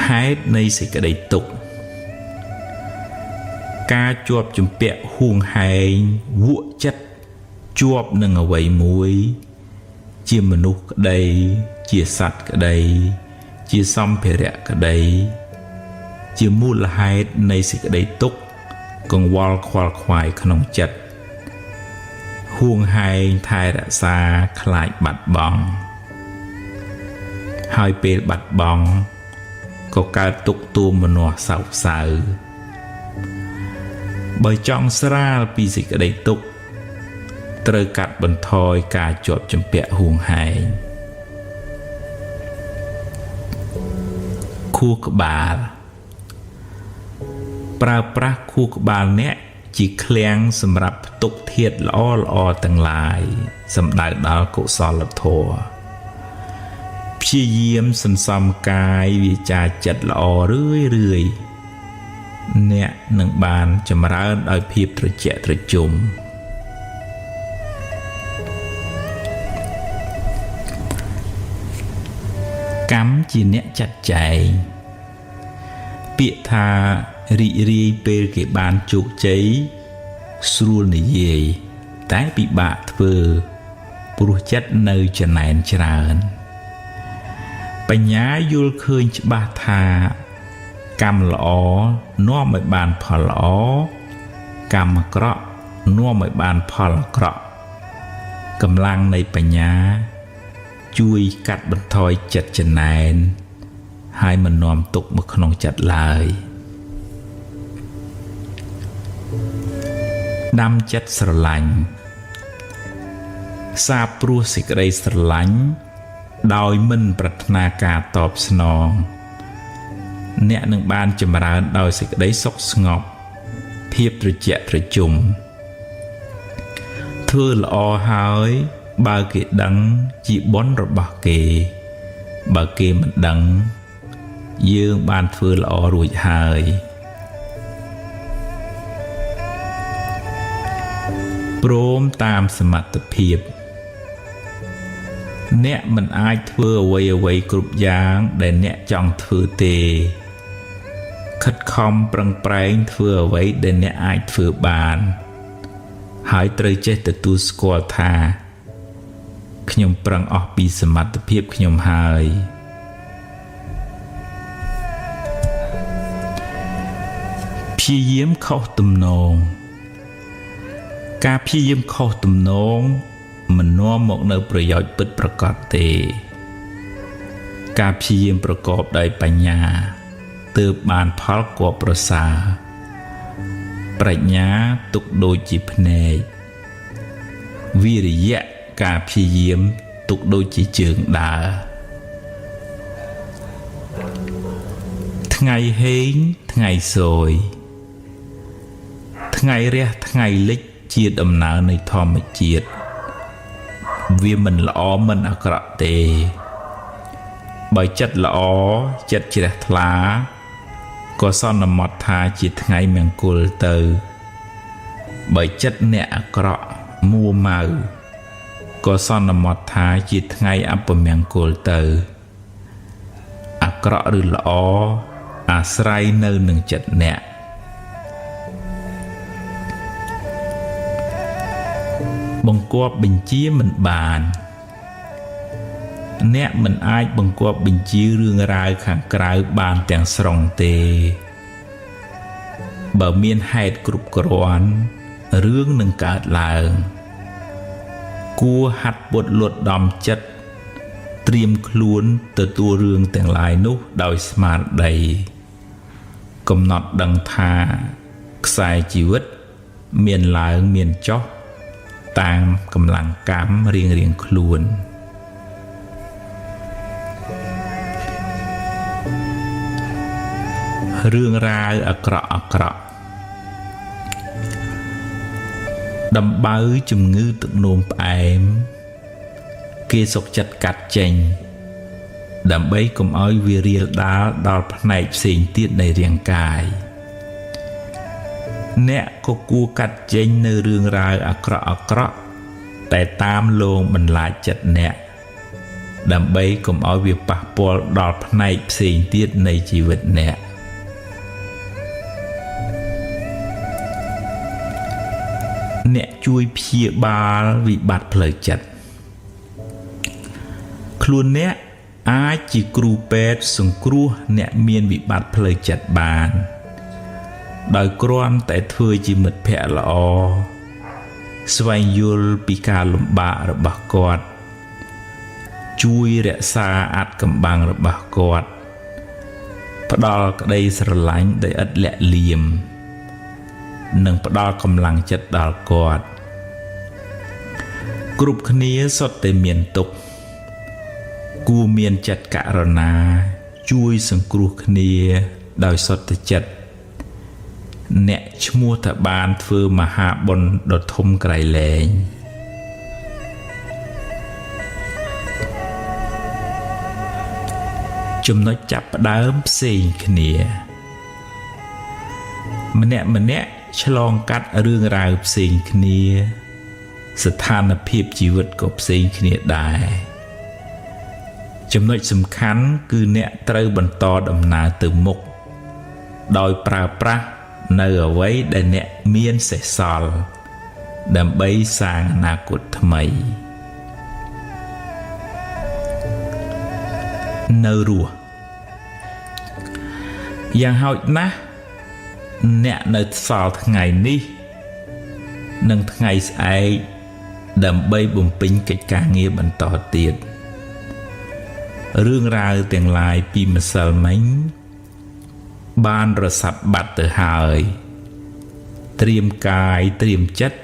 ហេតុនៃសេចក្តីទុក្ខការជាប់ជំពាក់ហួងហែងវក់ចិត្តជាប់នឹងអ្វីមួយជាមនុស្សក្តីជាសត្វក្តីជាសម្ភារៈក្តីជាមូលហេតុនៃសេចក្តីទុក្ខកង្វល់ខ្វល់ខ្វាយក្នុងចិត្តហួងហែងថែរក្សាខ្លាចបាត់បង់ហើយពេលបាត់បង់ក៏កើតទុក្ខទោមនស្សសោកសៅបើចង់ស្រាលពីសេចក្តីទុក្ខត្រូវកាត់បន្ថយការជាប់ជំពាក់ហួងហែងខួរក្បាលប្រើប្រាស់ខួរក្បាលអ្នកជាឃ្លាំងសម្រាប់ផ្ទុកធាតុល្អល្អទាំងឡាយសំដៅដល់កុសលធម៌ព្យាយាមសន្សំកាយវាចាចិត្តល្អរឿយរឿយអ្នកនឹងបានចម្រើនដោយភាពត្រជាក់ត្រជុំកម្មជាអ្នកចាត់ចែងពាក្យថារីករាយពេលគេបានជោគជ័យស្រួលនិយាយតែពិបាកធ្វើព្រោះចិត្តនៅចំណែនច្រើនបញ្ញាយល់ឃើញច្បាស់ថាកម្មល្អនាំឲ្យបានផលល្អកម្មអាក្រក់នាំឲ្យបានផលអាក្រក់កម្លាំងនៃបញ្ញាជួយកាត់បន្ថយចិត្តចំណែនហើយមិននាំទុក្ខមកក្នុងចិត្តឡើយដាំចិត្តស្រឡាញ់សាបព្រោះសេចក្តីស្រឡាញ់ដោយមិនប្រាថ្នាការតបស្នងអ្នកនឹងបានចម្រើនដោយសេចក្តីសុខស្ងប់ភាពត្រជាក់ត្រជុំធ្វើល្អហើយបើគេដឹងជាបុណ្យរបស់គេបើគេមិនដឹងយើងបានធ្វើល្អរួចហើយព្រមតាមសមត្ថភាពអ្នកមិនអាចធ្វើអ្វីៗគ្រប់យ៉ាងដែលអ្នកចង់ធ្វើទេ ខិតខំប្រឹងប្រែងធ្វើអ្វីដែលអ្នកអាចធ្វើបានហើយត្រូវចេះទទួលស្គាល់ថាខ្ញុំប្រឹងអស់ពីសមត្ថភាពខ្ញុំហើយព្យាយាមខុសទំនងការព្យាយាមខុសទំនងមិននាំមកនូវប្រយោជន៍ពិតប្រាកដទេការព្យាយាមប្រកបដោយបញ្ញាទើបបានផលគួរប្រសើរប្រាជ្ញាទុកដូចជាភ្នែកវិរិយៈការព្យាយាមទុកដូចជាជើងដើរថ្ងៃហេងថ្ងៃសោយថ្ងៃរះថ្ងៃលិចជាដំណើរនៃធម្មជាតិវាមិនល្អមិនអាក្រក់ទេបើចិត្តល្អចិត្តជ្រះថ្លាក៏សន្មត់ថាជាថ្ងៃមង្គលទៅបើចិត្តអ្នកអាក្រក់មួម៉ៅក៏សន្មត់ថាជាថ្ងៃអពមង្គលទៅអាក្រក់ឬល្អអាស្រ័យនៅនឹងចិត្តអ្នកបង្គាប់បញ្ជាមិនបានអ្នកមិនអាចបង្គាប់បញ្ជារឿងរ៉ាវខាងក្រៅបានទាំងស្រុងទេបើមានហេតុគ្រប់គ្រាន់រឿងនឹងកើតឡើងគួរហាត់ពត់លត់ដំចិត្តត្រៀមខ្លួនទទួលរឿងទាំងឡាយនោះដោយស្មារតីកំណត់ដឹងថាខ្សែជីវិតមានឡើងមានចុះតាមកម្លាំងកម្មរៀងៗខ្លួនរឿងរ៉ាវអាក្រក់អាក្រក់ដំបៅជំងឺទឹកនោមផ្អែមគេសុកចិត្តកាត់ចេញដើម្បីកុំឲ្យវារាលដាលដល់ផ្នែកផ្សេងទៀតនៃរាងកាយអ្នកក៏គួរកាត់ចេញនៅរឿងរ៉ាវអាក្រក់អាក្រក់តែតាមលងបន្លាចចិត្តអ្នកដើម្បីកុំឲ្យវាប៉ះពាល់ដល់ផ្នែកផ្សេងទៀតនៃជីវិតអ្នកអ្នកជួយព្យាបាលវិបត្តិផ្លូវចិត្តខ្លួនអ្នកអាចជាគ្រូពេទ្យសង្គ្រោះអ្នកមានវិបត្តិផ្លូវចិត្តបានដោយគ្រាន់តែធ្វើជាមិត្តភក្តិល្អស្វែងយល់ពីការលំបាករបស់គាត់ជួយរក្សាអាថ៌កំបាំងរបស់គាត់ផ្ដល់ក្តីស្រឡាញ់ដោយឥតលាក់លៀមនិងផ្ដល់កម្លាំងចិត្តដល់គាត់គ្រប់គ្នាសុទ្ធតែមានទុក្ខគួរមានចិត្តករុណាជួយសង្គ្រោះគ្នាដោយសុទ្ធចិត្តអ្នកឈ្មោះថាបានធ្វើមហាបុណ្យដ៏ធំក្រៃលែងចំណុចចាប់ផ្ដើមផ្សេងគ្នាម្នាក់ម្នាក់ឆ្លងកាត់រឿងរ៉ាវផ្សេងគ្នាស្ថានភាពជីវិតក៏ផ្សេងគ្នាដែរចំណុចសំខាន់គឺអ្នកត្រូវបន្តដំណើរទៅមុខដោយប្រើប្រាស់នៅអ្វីដែលអ្នកមានសេសសល់ដើម្បីសាងអនាគតថ្មីនៅរស់យ៉ាងហោចណាស់អ្នកនៅសល់ថ្ងៃនេះនិងថ្ងៃស្អែកដើម្បីបំពេញកិច្ចការងារបន្តទៀតរឿងរ៉ាវទាំងឡាយពីម្សិលមិញបានរសាត់បាត់ទៅហើយត្រៀមកាយត្រៀមចិត្ត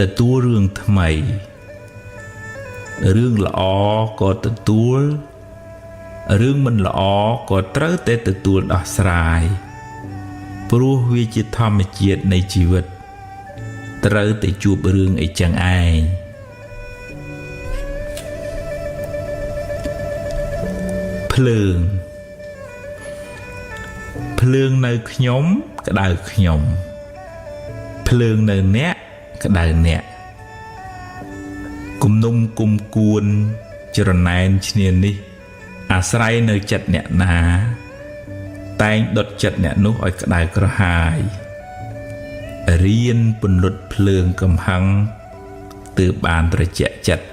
ទទួលរឿងថ្មីរឿងល្អក៏ទទួលរឿងមិនល្អក៏ត្រូវតែទទួលដោះស្រាយព្រោះវាជាធម្មជាតិនៃជីវិតត្រូវតែជួបរឿងអីចឹងឯងភ្លើងភ្លើងនៅខ្ញុំក្តៅខ្ញុំភ្លើងនៅអ្នកក្តៅអ្នកគំនុំគុំគួនច្រណែនឈ្នានេះអាស្រ័យនៅចិត្តអ្នកណា តែងដុតចិត្តអ្នកនោះឲ្យក្តៅក្រហាយរៀនពន្លត់ភ្លើងកំហឹងទើបបានត្រជាក់ចិត្ត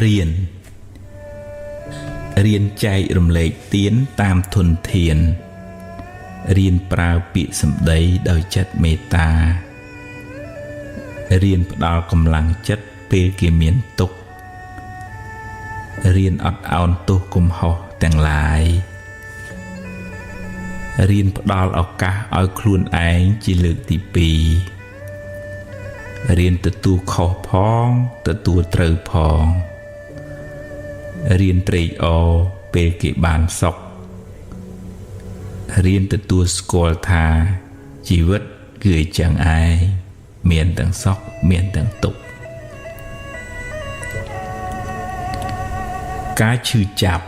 រៀនចែករំលែកទានតាមធនធានរៀនប្រើពាក្យសម្ដីដោយចិត្តមេត្តារៀនផ្ដល់កម្លាំងចិត្តពេលគេមានទុក្ខរៀនអត់ឱនទោសកំហុសទាំងឡាយរៀនផ្ដល់ឱកាសឲ្យខ្លួនឯងជាលើកទី2រៀនទទួលខុសផងទទួលត្រូវផងរៀនត្រេកអរពេលគេបានសុខរៀនទទួលស្គាល់ថាជីវិតគឺអញ្ចឹងឯងមានទាំងសុខមានទាំងទុក្ខការឈឺចាប់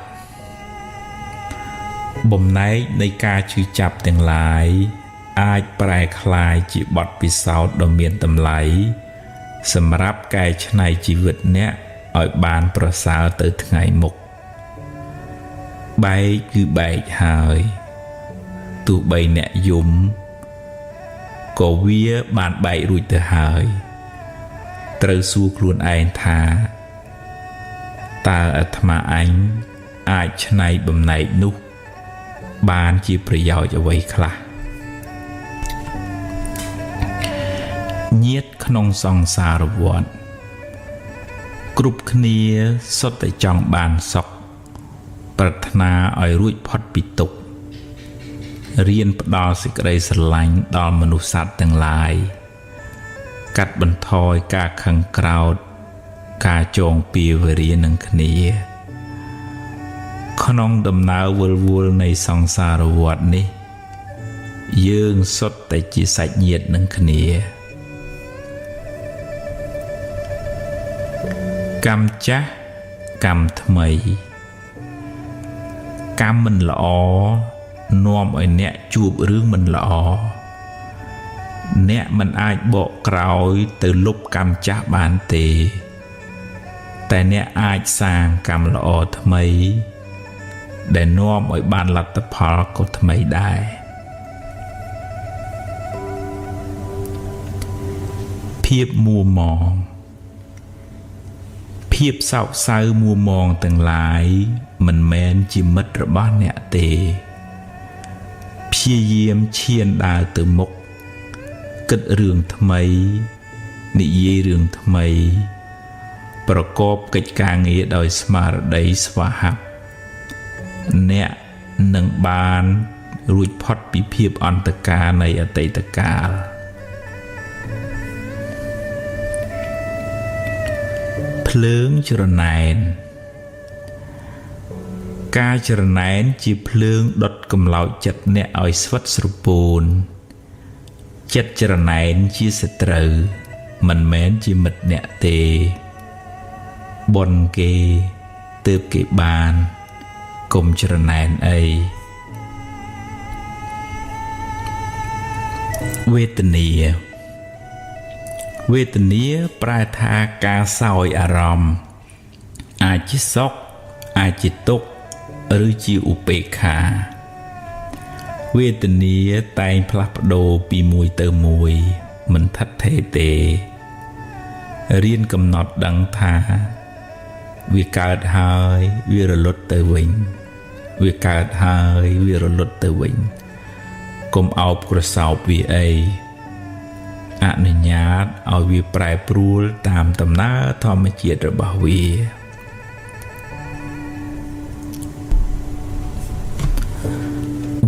បំណែកនៃការឈឺចាប់ទាំងឡាយអាចប្រែក្លាយជាបទពិសោធន៍ដ៏មានតម្លៃសម្រាប់កែច្នៃជីវិតអ្នកឲ្យបានប្រសើរទៅថ្ងៃមុខបែកគឺបែកហើយទោះបីអ្នកយំក៏វាបានបែករួចទៅហើយត្រូវសួរខ្លួនឯងថាតើអាត្មាអញអាចច្នៃបំណែកនោះបានជាប្រយោជន៍អ្វីខ្លះញាតិក្នុងសង្សារវដ្តគ្រប់គ្នាសុទ្ធតែចង់បានសុខប្រាថ្នាឲ្យរួចផុតពីទុក្ខរៀនផ្ដល់សេចក្តីស្រឡាញ់ដល់មនុស្សសត្វទាំងឡាយកាត់បន្ថយការខឹងក្រោធការចងពៀវរានឹងគ្នាក្នុងដំណើរវិលវល់នៃសង្សារវដ្តនេះយើងសុទ្ធតែជាសាច់ញាតិនឹងគ្នាកម្មចាស់កម្មថ្មីកម្មមិនល្អនាំឲ្យអ្នកជួបរឿងមិនល្អអ្នកមិនអាចបកក្រោយទៅលុបកម្មចាស់បានទេតែអ្នកអាចសាងកម្មល្អថ្មីដែលនាំឲ្យបានលទ្ធផលក៏ថ្មីដែរភាពមួម៉ងភាពសោកសៅមួម៉ងទាំងឡាយមិនមែនជាមិត្តរបស់អ្នកទេព្យាយាមឈានដើរទៅមុខគិតរឿងថ្មីនិយាយរឿងថ្មីប្រកបកិច្ចការងារដោយស្មារតីស្វាហាប់អ្នកនឹងបានរួចផុតពីភាពអន្តកាលនៃអតីតកាលភ្លើងច្រណែនការច្រណែនជាភ្លើងដុតកម្លោចចិត្តអ្នកឲ្យស្វិតស្រពោនចិត្តច្រណែនជាសត្រូវមិនមែនជាមិត្តអ្នកទេបុណ្យគេទើបគេបានកុំច្រណែនអីវេទនាវេទនាប្រែថាការសោយអារម្មណ៍អាចជាសុខអាចជាទុក្ខឬជាឧបេក្ខាវេទនាតែងផ្លាស់ប្ដូរពីមួយទៅមួយមិនថិតថេរទេរៀនកំណត់ដឹងថាវាកើតហើយវារលត់ទៅវិញវាកើតហើយវារលត់ទៅវិញកុំអោបក្រសោបវាអីអនុញ្ញាតឲ្យវាប្រែប្រួលតាមដំណើរធម្មជាតិរបស់វា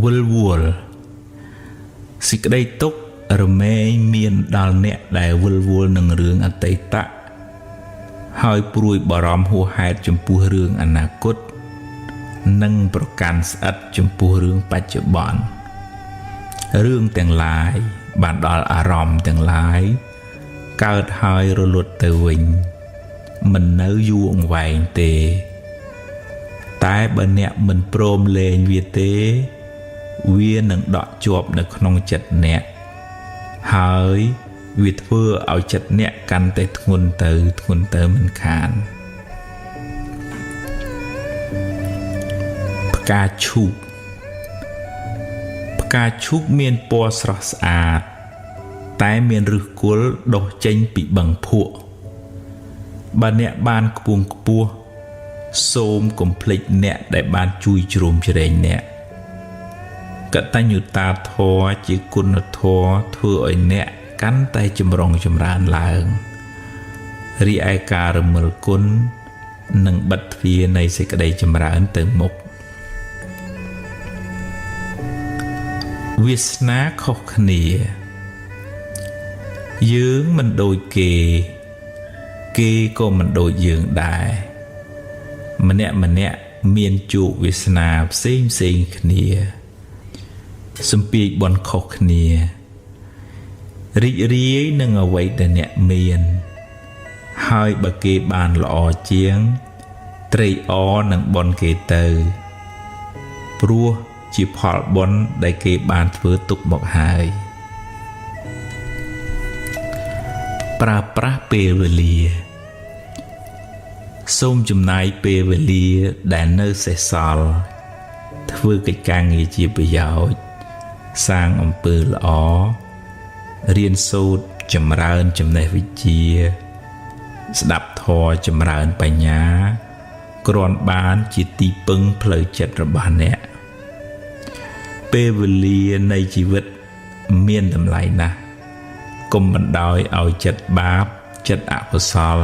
វិលវល់សេចក្តីទុក្ខរមែងមានដល់អ្នកដែលវិលវល់នឹងរឿងអតីតៈហើយព្រួយបារម្ភហួសហេតុចំពោះរឿងអនាគតនិងប្រកាន់ស្អិតចំពោះរឿងបច្ចុប្បន្នរឿងទាំងឡាយបានដល់អារម្មណ៍ទាំងឡាយកើតហើយរលត់ទៅវិញមិននៅយូរអង្វែងទេតែបើអ្នកមិនព្រមលែងវាទេវានឹងដក់ជាប់នៅក្នុងចិត្តអ្នកហើយវាធ្វើឲ្យចិត្តអ្នកកាន់តែធ្ងន់ទៅធ្ងន់ទៅមិនខាន ផ្កាឈូកផ្កាឈូកមានពណ៌ស្រស់ស្អាតតែមានឫសគល់ដុះចេញពីបឹងភក់បើអ្នកបានខ្ពង់ខ្ពស់សូមកុំភ្លេចអ្នកដែលបានជួយជ្រោមជ្រែងអ្នកកតញ្ញូតាធម៌ជាគុណធម៌ធ្វើឲ្យអ្នកកាន់តែចម្រុងចម្រើនឡើងរីឯការរមិលគុណនិងបិទទ្វារនៃសេចក្តីចម្រើនទៅមុខវាសនាខុសគ្នាយើងមិនដូចគេគេក៏មិនដូចយើងដែរម្នាក់ម្នាក់មានជោគវាសនាផ្សេងផ្សេងគ្នាសំពាយបុណ្យខុសគ្នារីករាយនឹងអ្វីដែលអ្នកមានហើយបើគេបានល្អជាងត្រេកអរនឹងបុណ្យគេទៅព្រោះជាផលបុណ្យដែលគេបានធ្វើទុកមកហើយប្រើប្រាស់ពេលវេលាសូមចំណាយពេលវេលាដែលនៅសេសសល់ធ្វើកិច្ចការងារជាប្រយោជន៍សាងអំពើល្អរៀនសូត្រចម្រើនចំណេះវិជ្ជាស្ដាប់ធម៌ចម្រើនបញ្ញាគ្រាន់បានជាទីពឹងផ្លូវចិត្តរបស់អ្នកពេលវេលានៃជីវិតមានតម្លៃណាស់កុំបណ្ដោយឲ្យចិត្តបាបចិត្តអកុសល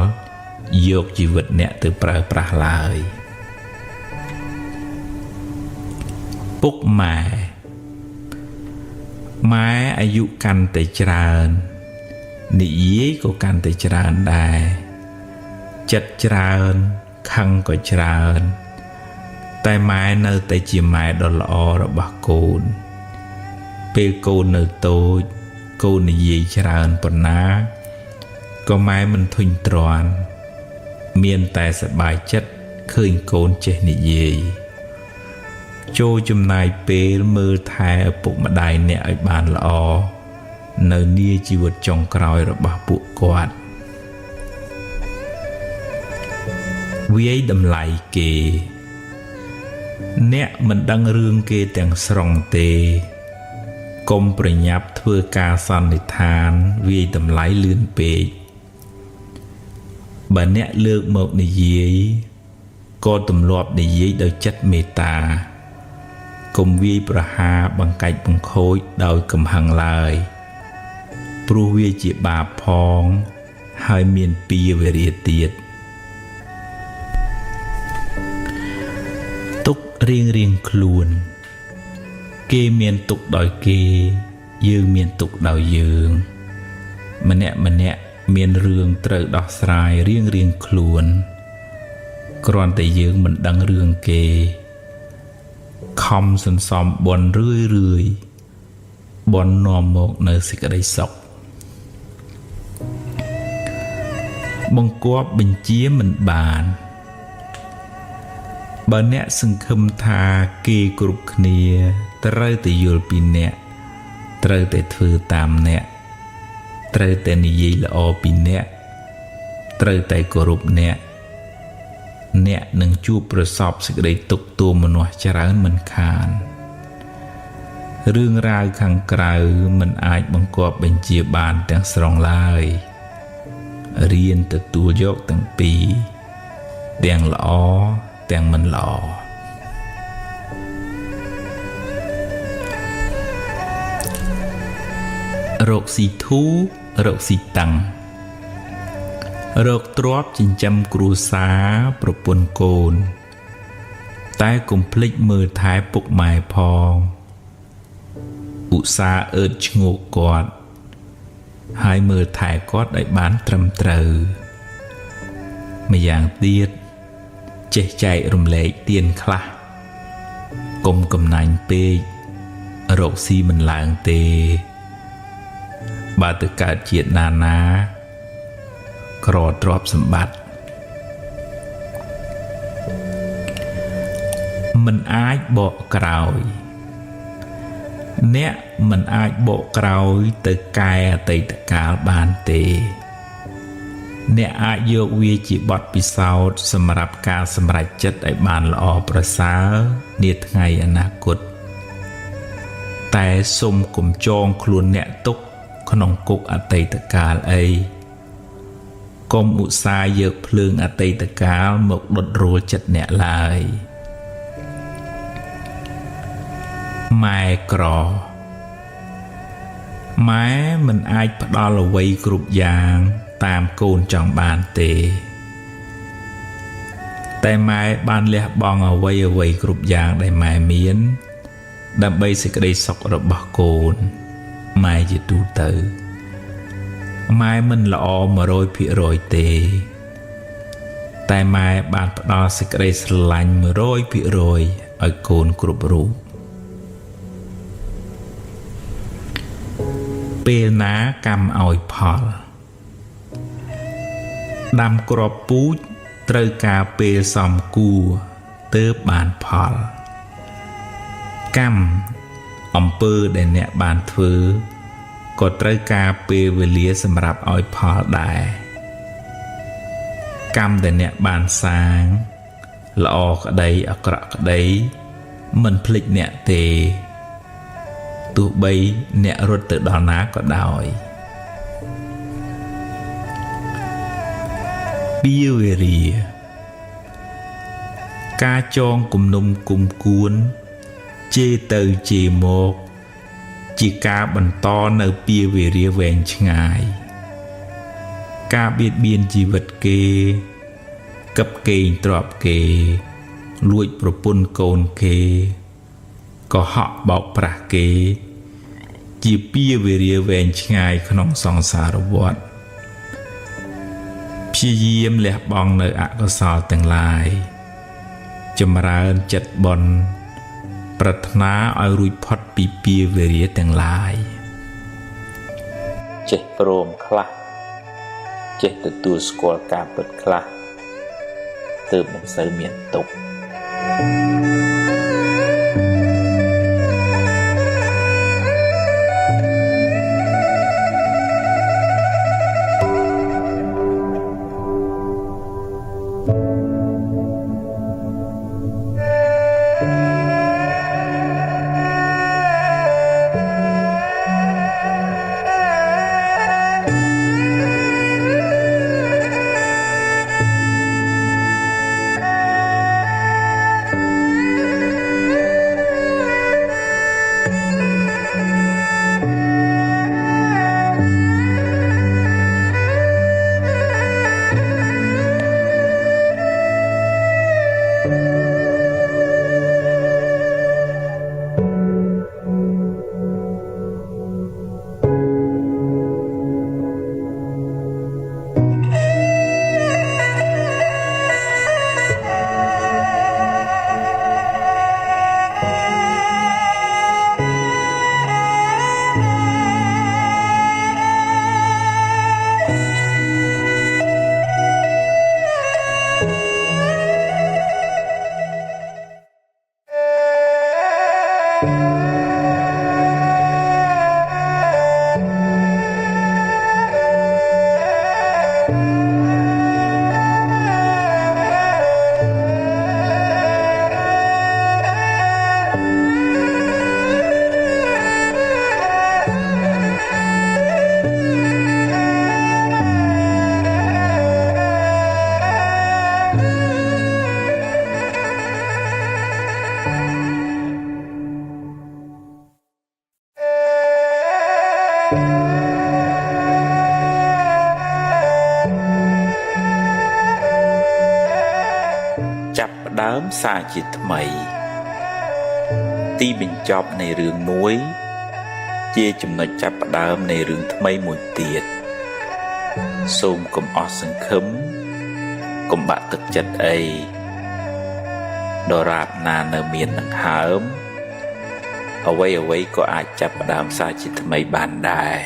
យកជីវិតអ្នកទៅប្រើប្រាស់ឡើយពុកម៉ែម៉ែអាយុកាន់តែច្រើននិយាយក៏កាន់តែច្រើនដែរចិត្តច្រើនខឹងក៏ច្រើនតែម៉ែនៅតែជាម៉ែដ៏ល្អរបស់កូនពេលកូននៅតូចកូននិយាយច្រើនប៉ុណ្ណាក៏ម៉ែមិនធុញទ្រាន់មានតែសប្បាយចិត្តឃើញកូនចេះនិយាយចូលចំណាយពេលមើលថែឪពុកម្ដាយអ្នកឲ្យបានល្អនៅនាជីវិតចុងក្រោយរបស់ពួកគាត់វាយតម្លៃគេអ្នកមិនដឹងរឿងគេទាំងស្រុងទេកុំប្រញាប់ធ្វើការសន្និដ្ឋានវាយតម្លៃលឿនពេកបើអ្នកលើកមកនិយាយក៏ទម្លាប់និយាយដោយចិត្តមេត្តាកុំវាយប្រហារបង្កាច់បង្ខូចដោយកំហឹងឡើយព្រោះវាជាបាបផងហើយមានពីវេរាទៀតទុករៀងរៀងខ្លួនគេមានទុកដោយគេយើងមានទុកដោយយើងម្នាក់ម្នាក់មានរឿងត្រូវដោះស្រាយរៀងរៀងខ្លួនគ្រាន់តែយើងមិនដឹងរឿងគេខំសន្សំបុណ្យរឿយរឿយបុណ្យនាំមកនៅសេចក្តីសុខបង្គាប់បញ្ជាមិនបានបើអ្នកសង្ឃឹមថាគេគ្រប់គ្នាត្រូវតែយល់ពីអ្នកត្រូវតែធ្វើតាមអ្នកត្រូវតែនិយាយល្អពីអ្នកត្រូវតែគោរពអ្នកអ្នកនឹងជួបប្រសពសេចក្តីទុក្ខទោមនស្សច្រើនមិនខានរឿងរ៉ាវខាងក្រៅមិនអាចបង្គាប់បញ្ជាបានទាំងស្រុងឡើយរៀនទទួលយកទាំងពីរទាំងល្អទាំងមិនល្អរកស៊ីធូរកស៊ីតឹងរកទ្រព្យចិញ្ចឹមគ្រួសារប្រពន្ធកូនតែកុំភ្លេចមើលថែពុកម៉ែផងឧស្សាហ៍អើតឈ្ងោកគាត់ហើយមើលថែគាត់ឲ្យបានត្រឹមត្រូវម្យ៉ាងទៀតចេះចែករំលែកទានខ្លះកុំកំណាញ់ពេករកស៊ីមិនឡើងទេបើទៅកើតជាតិណាណាក្រទ្រព្យសម្បត្តិមិនអាចបកក្រោយអ្នកមិនអាចបកក្រោយទៅកែអតីតកាលបានទេ អ្នកអាចយកវាជាបទពិសោធន៍សម្រាប់ការសម្រេចចិត្តឲ្យបានល្អប្រសើរនាថ្ងៃអនាគតតែសូមកុំចងខ្លួនអ្នកទុកក្នុងគុកអតីតកាលអីកុំឧស្សាហ៍យកភ្លើងអតីតកាលមកដុតរោលចិត្តអ្នកឡើយម៉ែក្រម៉ែមិនអាចផ្ដល់អ្វីគ្រប់យ៉ាងតាមកូនចង់បានទេតែម៉ែបានលះបង់អ្វីៗគ្រប់យ៉ាងដែលម៉ែមានដើម្បីសេចក្តីសុខរបស់កូនម៉ែជាទូទៅម៉ែមិនល្អ 100% ទេតែម៉ែបានផ្ដល់សេចក្តីស្រឡាញ់ 100% ឲ្យកូនគ្រប់រូបពេលណាកម្មឲ្យផលដាំគ្រាប់ពូជត្រូវការពេលសមគួរទើបបានផលកម្មអំពើដែលអ្នកបានធ្វើក៏ត្រូវការពេលវេលាសម្រាប់ឲ្យផលដែរកម្មដែលអ្នកបានសាងល្អក្តីអាក្រក់ក្តីមិនភ្លេចអ្នកទេទោះបីអ្នករត់ទៅដល់ណាក៏ដោយពៀវេរាការចងគំនុំគុំគួនជេរទៅជេរមកជាការបន្តនៅពៀវេរាវែងឆ្ងាយការបៀតបៀនជីវិតគេកឹបកេងទ្រព្យគេលួចប្រពន្ធកូនគេក៏ហក់បោកប្រាស់គេជាពៀវេរាវែងឆ្ងាយក្នុងសង្សារវដ្តព្យាយាមលះបង់នៅអកុសលទាំងឡាយចម្រើនចិត្តបុណ្យប្រាថ្នាឲ្យរួចផុតពីពៀវេរាទាំងឡាយចេះព្រមខ្លះចេះទទួលស្គាល់ការពិតខ្លះទើបមិនសូវមានទុក្ខ ចាប់ផ្ដើមសារជាថ្មីទីបញ្ចប់នៃរឿងមួយជាចំណុចចាប់ផ្ដើមនៃរឿងថ្មីមួយទៀតសូមកុំអស់សង្ឃឹមកុំបាក់ទឹកចិត្តអីដរាបណានៅមានដង្ហើមអ្វីៗក៏អាចចាប់ផ្ដើមសារជាថ្មីបានដែរ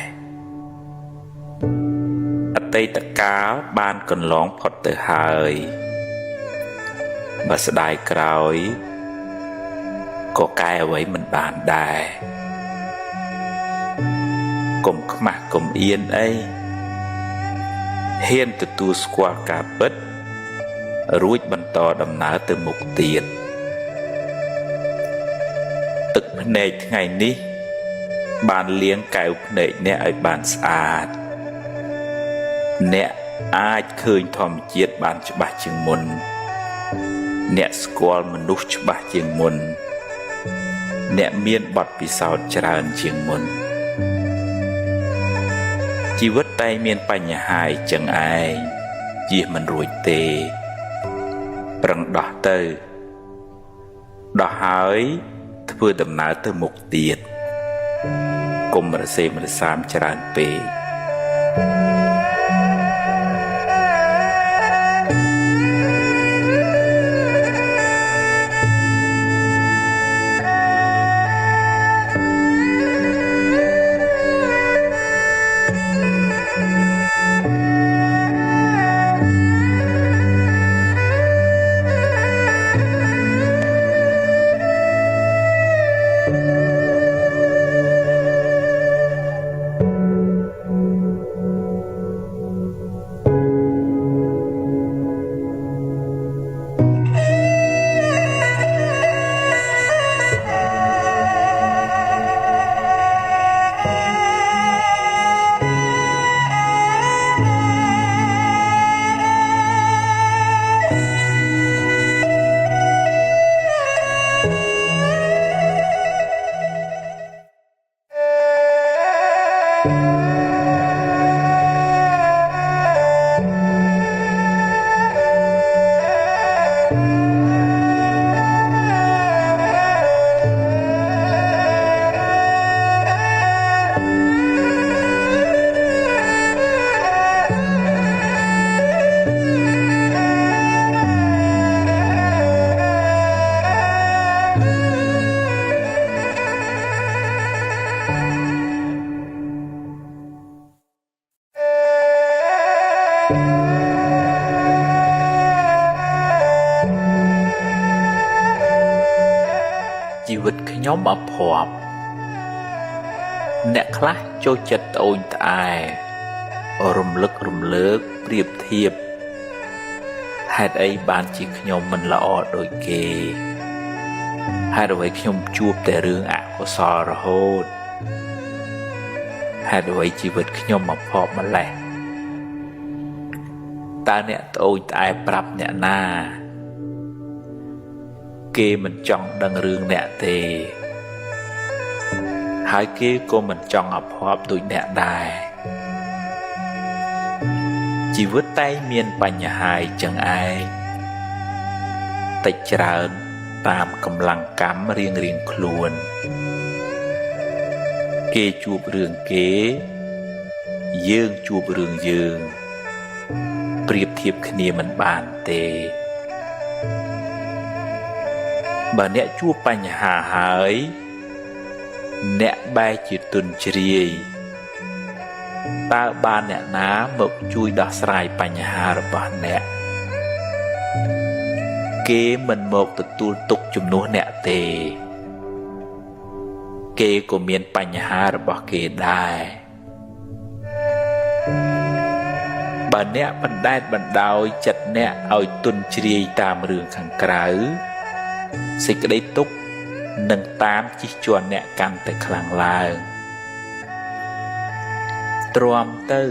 អតីតកាលបានកន្លងផុតទៅហើយបើស្ដាយក្រោយក៏កែអ្វីមិនបានដែរកុំខ្មាស់កុំអៀនអី ហ៊ានទទួលស្គាល់ការពិតរួចបន្តដំណើរទៅមុខទៀតទឹកភ្នែកថ្ងៃនេះបានលាងកែវភ្នែកអ្នកឲ្យបានស្អាតអ្នកអាចឃើញធម្មជាតិបានច្បាស់ជាងមុនអ្នកស្គាល់មនុស្សច្បាស់ជាងមុនអ្នកមានបទពិសោធន៍ច្រើនជាងមុនជីវិតតែមានបញ្ហាអញ្ចឹងឯងជៀសមិនរួចទេប្រឹងដោះទៅដោះហើយធ្វើដំណើរទៅមុខទៀតកុំរសេមរសាមច្រើនពេកជីវិតខ្ញុំអភ័ព្វអ្នកខ្លះចូលចិត្តត្អូញត្អែរំលឹករំលើកប្រៀបធៀបហេតុអីបានជាខ្ញុំមិនល្អដូចគេហេតុអ្វីខ្ញុំជួបតែរឿងអកុសលរហូតហេតុអ្វីជីវិតខ្ញុំអភ័ព្វម្ល៉េះតើអ្នកត្អូញត្អែប្រាប់អ្នកណាគេមិនចង់ដឹងរឿងអ្នកទេហើយគេក៏មិនចង់អភ័ព្វដូចអ្នកដែរជីវិតតែងមានបញ្ហាអញ្ចឹងឯងតិចច្រើនតាមកម្លាំងកម្មរៀងៗខ្លួនគេជួបរឿងគេយើងជួបរឿងយើងប្រៀបធៀបគ្នាមិនបានទេបើអ្នកជួបបញ្ហាហើយអ្នកបែរជាទន់ជ្រាយតើបានអ្នកណាមកជួយដោះស្រាយបញ្ហារបស់អ្នកគេមិនមកទទួលទុក្ខជំនួសអ្នកទេគេក៏មានបញ្ហារបស់គេដែរបើអ្នកបណ្ដែតបណ្ដោយចិត្តអ្នកឲ្យទន់ជ្រាយតាមរឿងខាងក្រៅសេចក្តីទុក្ខនឹងតាមជិះជាន់អ្នកកាន់តែខ្លាំងឡើងទ្រាំទៅ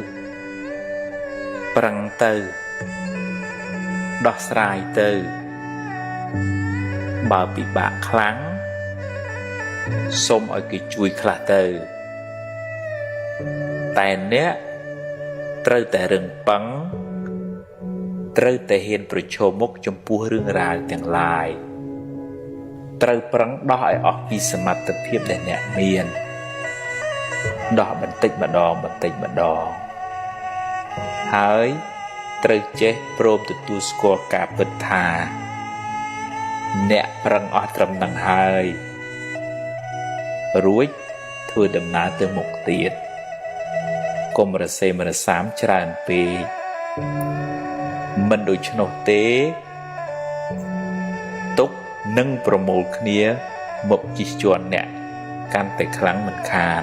ប្រឹងទៅដោះស្រាយទៅបើពិបាកខ្លាំងសូមឲ្យគេជួយខ្លះទៅតែអ្នកត្រូវតែរឹងប៉ឹងត្រូវតែហ៊ានប្រឈមមុខចំពោះរឿងរ៉ាវទាំងឡាយត្រូវប្រឹងដោះឲ្យអស់ពីសមត្ថភាពដែលអ្នកមានដោះបន្តិចម្ដងបន្តិចម្ដងហើយត្រូវចេះព្រមទទួលស្គាល់ការពិតថាអ្នកប្រឹងអស់ត្រឹមនឹងហើយរួចធ្វើដំណើរទៅមុខទៀតកុំរសេមរសាមច្រើនពេកមិនដូច្នោះទេទុក្ខនឹងប្រមូលគ្នាមកជិះជាន់អ្នកកាន់តែខ្លាំងមិនខាន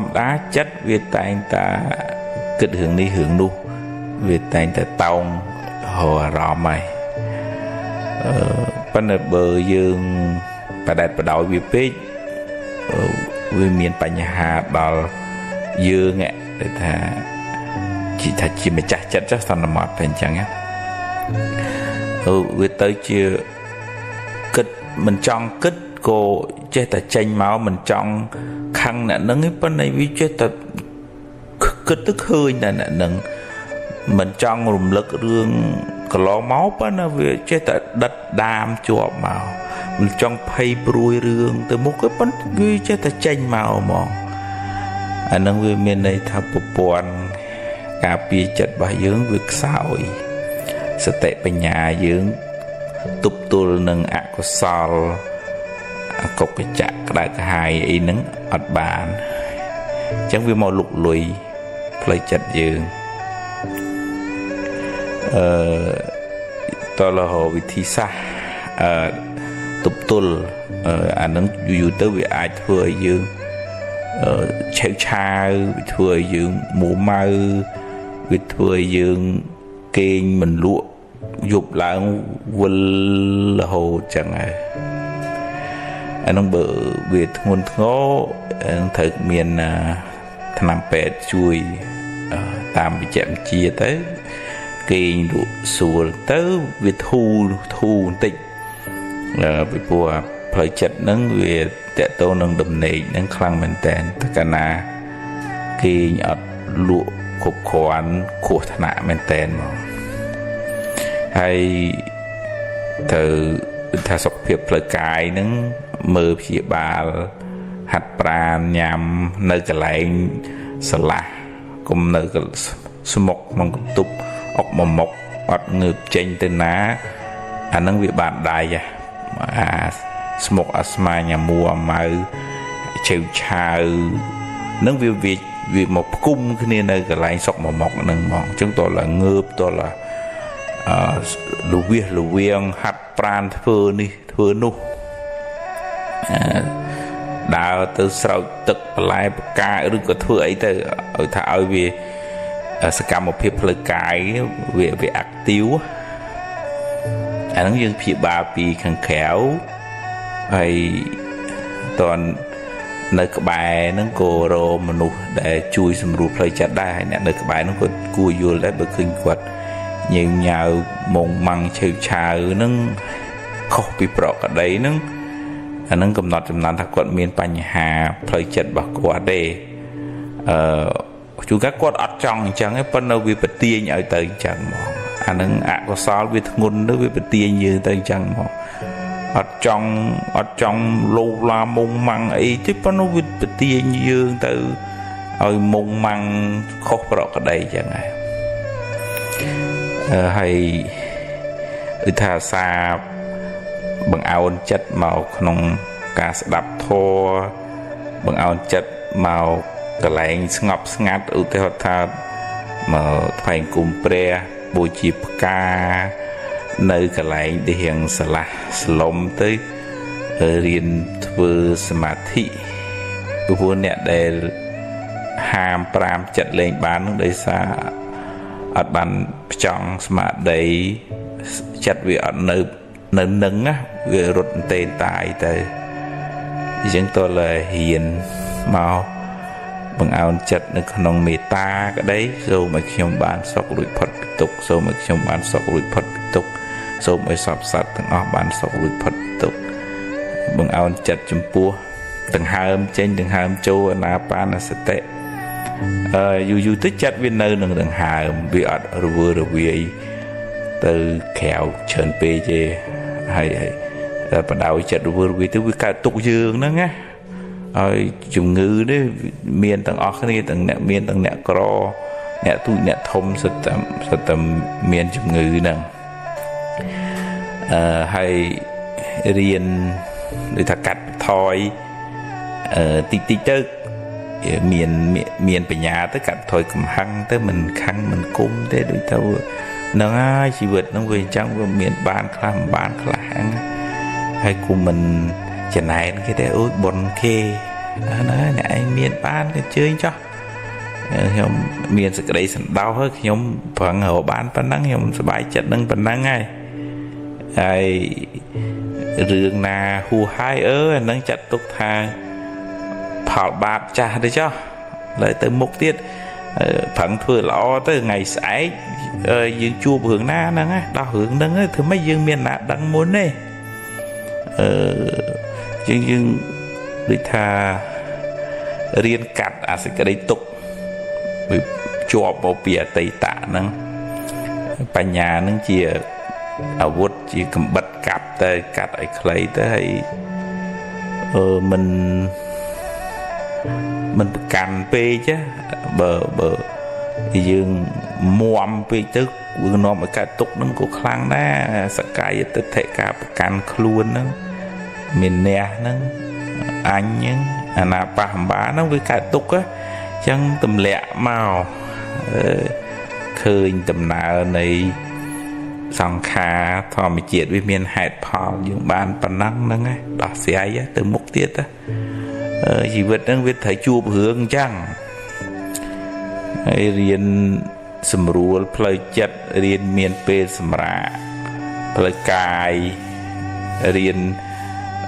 ម្មតាចិត្តវាតែងតែគិតរឿងនេះរឿងនោះវាតែងតែតោងរកអារម្មណ៍ហើយប៉ុន្តែបើយើងបដែតបដោយវាពេកវាមានបញ្ហាដល់យើងដែលថាជាម្ចាស់ចិត្តចុះសន្មត់តែអញ្ចឹងណាវាទៅជាគិតមិនចង់គិតក៏ចេះតែចេញមកមិនចង់ខឹងអ្នកនឹងឯងប៉ុន្តែវាចេះតែគិតទៅឃើញតែអ្នកនឹងមិនចង់រំលឹករឿងកន្លងមកប៉ុន្តែវាចេះតែដិតដាមជាប់មកមិនចង់ភ័យព្រួយរឿងទៅមុខទេប៉ុន្តែវាចេះតែចេញមកហ្មងអានឹងវាមានន័យថាប្រព័ន្ធការពារចិត្តរបស់យើងវាខ្សោយសតិបញ្ញាយើងទប់ទល់នឹងអកុសលអកុកចៈក្តៅក្រហាយអីហ្នឹងអត់បានអញ្ចឹងវាមកលុកលុយផ្លូវចិត្តយើងតលហវិធីសាស្ត្រទប់ទល់អាហ្នឹងយូរៗទៅវាអាចធ្វើឲ្យយើងឆេវឆាវវាធ្វើឲ្យយើងមួម៉ៅវាធ្វើឲ្យយើងគេងមិនលក់យប់ឡើងវិលរហូតចឹងហើយអានោះបើវាធ្ងន់ធ្ងរត្រូវមានថ្នាំពេទ្យជួយតាមវិជ្ជាវិទ្យាទៅគេងលក់ស្រួលទៅវាធូរបន្តិចពីព្រោះផ្លូវចិត្តហ្នឹងវាតកតងនឹងដំណេកហ្នឹងខ្លាំងមែនតើតើកាលណាគេងអត់លក់គ្រប់គ្រាន់គ្រោះថ្នាក់មែនតើហ្មងហើយត្រូវថាសុខភាពផ្លូវកាយហ្នឹងមើលព្យាបាលហាត់ប្រាណញ៉ាំនៅកន្លែងស្រឡះកុំនៅស្មុកក្នុងកន្ទប់អុកមួយមុកអត់ងើបចេញទៅណាអាហ្នឹងវាបានដៃអាស្មុកអាស្មាញអាមួអាម៉ៅឆេវឆាវហ្នឹងវាមកផ្គុំគ្នានៅកន្លែងសុកមួយមុកហ្នឹងហ្មងអញ្ចឹងតើឡើងងើបតើលវៀសលវៀងហាត់ប្រាណធ្វើនេះធ្វើនោះដើរទៅស្រោចទឹកបន្លែផ្កាឬក៏ធ្វើអីទៅឲ្យថាឲ្យវាសកម្មភាពផ្លូវកាយវាអាក់ទីវអាហ្នឹងយើងព្យាបាលពីខាងក្រៅហើយតននៅក្បែរហ្នឹងក៏រមនុស្សដែលជួយសម្រួលផ្លូវចិត្តដែរហើយអ្នកនៅក្បែរហ្នឹងក៏គួរយល់ដែរបើឃើញគាត់ញ៉ាវញ៉ាវមុងម៉ាំងឆេវឆាវហ្នឹងខុសពីប្រក្រតីហ្នឹងអាហ្នឹងកំណត់ចំណាំថាគាត់មានបញ្ហាផ្លូវចិត្តរបស់គាត់ទេជួនកាលគាត់អត់ចង់អញ្ចឹងទេប៉ុន្តែវាប្រទាញឲ្យទៅអញ្ចឹងហ្មងអាហ្នឹងអកុសលវាធ្ងន់ទៅវាប្រទាញយើងទៅអញ្ចឹងហ្មងអត់ចង់លោឡាមុងម៉ាំងអីទេប៉ុន្តែវាប្រទាញយើងទៅឲ្យមុងម៉ាំងខុសប្រក្រតីអញ្ចឹងហើយហើយគឺថាសាបង្អោនចិត្តមកក្នុងការស្ដាប់ធម៌បង្អោនចិត្តមកកន្លែងស្ងប់ស្ងាត់ឧទាហរណ៍ថាមកថ្វាយគុំព្រះបូជាផ្កានៅកន្លែងដែលរៀងស្រឡះស្លុំទៅរៀនធ្វើសមាធិព្រោះអ្នកដែលហាមប្រាមចិត្តលេងបាននឹងដោយសារអត់បានផ្ចង់ស្មារតីចិត្តវាអត់នៅនឹងណាវារត់ទេតាយទៅអញ្ចឹងតើរៀនមកបង្អោនចិត្តនៅក្នុងមេត្តាក្តីសូមឲ្យខ្ញុំបានសុខរួចផុតពីទុក្ខសូមឲ្យខ្ញុំបានសុខរួចផុតពីទុក្ខសូមឲ្យសព្វសត្វទាំងអស់បានសុខរួចផុតពីទុក្ខបង្អោនចិត្តចំពោះដង្ហើមចេញដង្ហើមចូលអានាបានសតិយូរយូរទៅចិត្តវានៅនឹងដង្ហើមវាអត់រវើរវាយទៅក្រៅច្រើនពេកទេហើយបដ ாய் ចិត្តរវើរវាយទៅវាកើតទុកយើងហ្នឹងណាហើយជំងឺនេះមានទាំងអស់គ្នាទាំងអ្នកមានទាំងអ្នកក្រអ្នកទូចអ្នកធំសុទ្ធតែមានជំងឺហ្នឹងហើយរៀនដូចថាកាត់បន្ថយតិចតិចទៅមានបញ្ញាទៅកាត់បន្ថយកំហឹងទៅមិនខឹងមិនគុំទេដូចទៅហ្នឹងហើយជីវិតហ្នឹងវាអញ្ចឹងវាមានបានខ្លះមិនបានខ្លះហ្នឹងហើយគុំមិនចំណែនគេទេអូយបុណ្យគេ ណាអ្នកឯងមានបានក៏ជើញចោះខ្ញុំមានសេចក្តីសន្តោសហើយខ្ញុំប្រឹងរកបានប៉ុណ្ណឹងខ្ញុំសប្បាយចិត្តនឹងប៉ុណ្ណឹងហើយហើយរឿងណាហួហើយអឺអានឹងចាត់ទុកថាផលបាបចាស់ទៅចុះឡើយទៅមុខទៀតប្រឹងធ្វើល្អទៅថ្ងៃស្អែកយើងជួបរឿងណាហ្នឹងដោះរឿងហ្នឹងធ្វើម៉េចយើងមានណាដឹងមុនទេអឺយើងដូចថារៀនកាត់អាសេចក្តីទុកវាជាប់មកពីអតីតហ្នឹងបញ្ញាហ្នឹងជាអាវុធជាកំបិតកាប់ទៅកាត់ឲ្យខ្លីទៅហើយអឺមិនប្រកាន់ពេកបើយើងមួមពេកទៅវានាំឲ្យកើតទុកហ្នឹងក៏ខ្លាំងដែរសកាយទិដ្ឋិការប្រកាន់ខ្លួនហ្នឹងមានអ្នកហ្នឹងអញហ្នឹងអាណាប៉ះអំបាហ្នឹងវាកើតទុកអញ្ចឹងទម្លាក់មកឃើញដំណើរនៃសង្ខារធម្មជាតិវាមានហេតុផលយើងបានប៉ុណ្ណឹងហ្នឹងដោះស្រាយទៅមុខទៀតជីវិតហ្នឹងវាត្រូវជួបរឿងអញ្ចឹងហើយរៀនសម្រួលផ្លូវចិត្តរៀនមានពេលសម្រាកផ្លូវកាយរៀន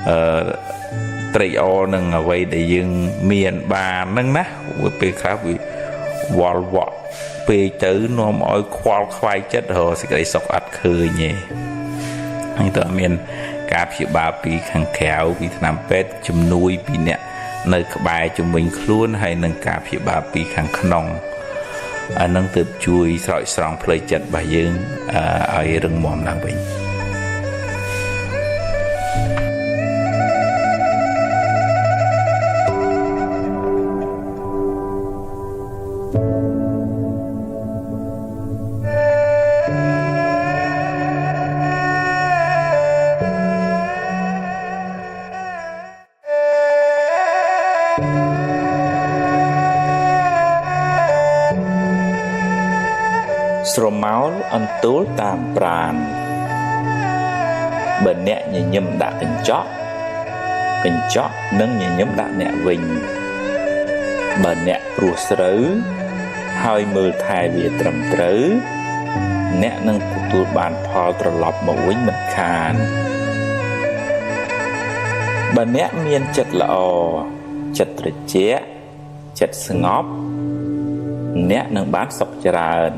អឺត្រេកអរនឹងអ្វីដែលយើងមានបានហ្នឹងណាវាពេលខ្លះវាវល់វក់ពេកទៅនាំឲ្យខ្វល់ខ្វាយចិត្តរកសេចក្តីសុខអត់ឃើញទេហើយតើមានការព្យាបាលពីខាងក្រៅពីថ្នាំពេទ្យជំនួយពីអ្នកនៅក្បែរជំវិញខ្លួនហើយនឹងការព្យាបាលពីខាងក្នុងអានឹងទើបជួយស្រោចស្រង់ផ្លូវចិត្តរបស់យើងឲ្យរឹងមាំឡើងវិញស្រមោលអន្ទោលតាមប្រានបើអ្នកញញឹមដាក់កញ្ចក់កញ្ចក់នឹងញញឹមដាក់អ្នកវិញបើអ្នកព្រោះស្រូវហើយមើលថែវាត្រឹមត្រូវអ្នកនឹងទទួលបានផលត្រឡប់មកវិញមិនខានបើអ្នកមានចិត្តល្អចិត្តត្រជាក់ចិត្តស្ងប់អ្នកនឹងបានសុខច្រើន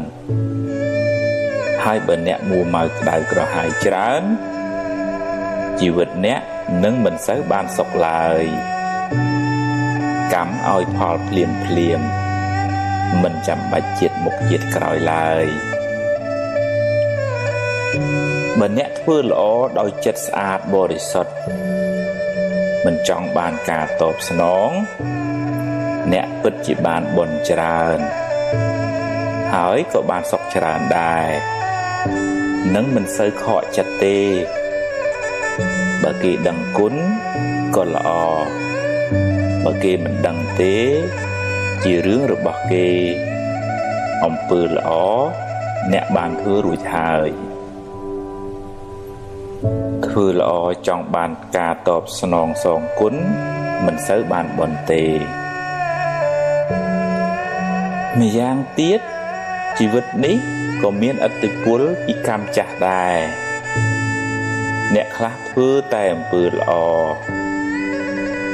ហើយបើអ្នកមួម៉ៅក្តៅក្រហាយច្រើនជីវិតអ្នកនឹងមិនសូវបានសុខឡើយកម្មឲ្យផលភ្លាមភ្លាមមិនចាំបាច់ជាតិមុខជាតិក្រោយឡើយបើអ្នកធ្វើល្អដោយចិត្តស្អាតបរិសុទ្ធមិនចង់បានការតបស្នងអ្នកពិតជាបានបុណ្យច្រើនហើយក៏បានសុខច្រើនដែរនឹងមិនសូវខកចិត្តទេបើគេដឹងគុណក៏ល្អបើគេមិនដឹងទេជារឿងរបស់គេអំពើល្អអ្នកបានធ្វើរួចហើយធ្វើល្អចង់បានការតបស្នងសងគុណមិនសូវបានបុណ្យទេម្យ៉ាងទៀតជីវិតនេះក៏មានឥទ្ធិពលពីកម្មចាស់ដែរអ្នកខ្លះធ្វើតែអំពើល្អ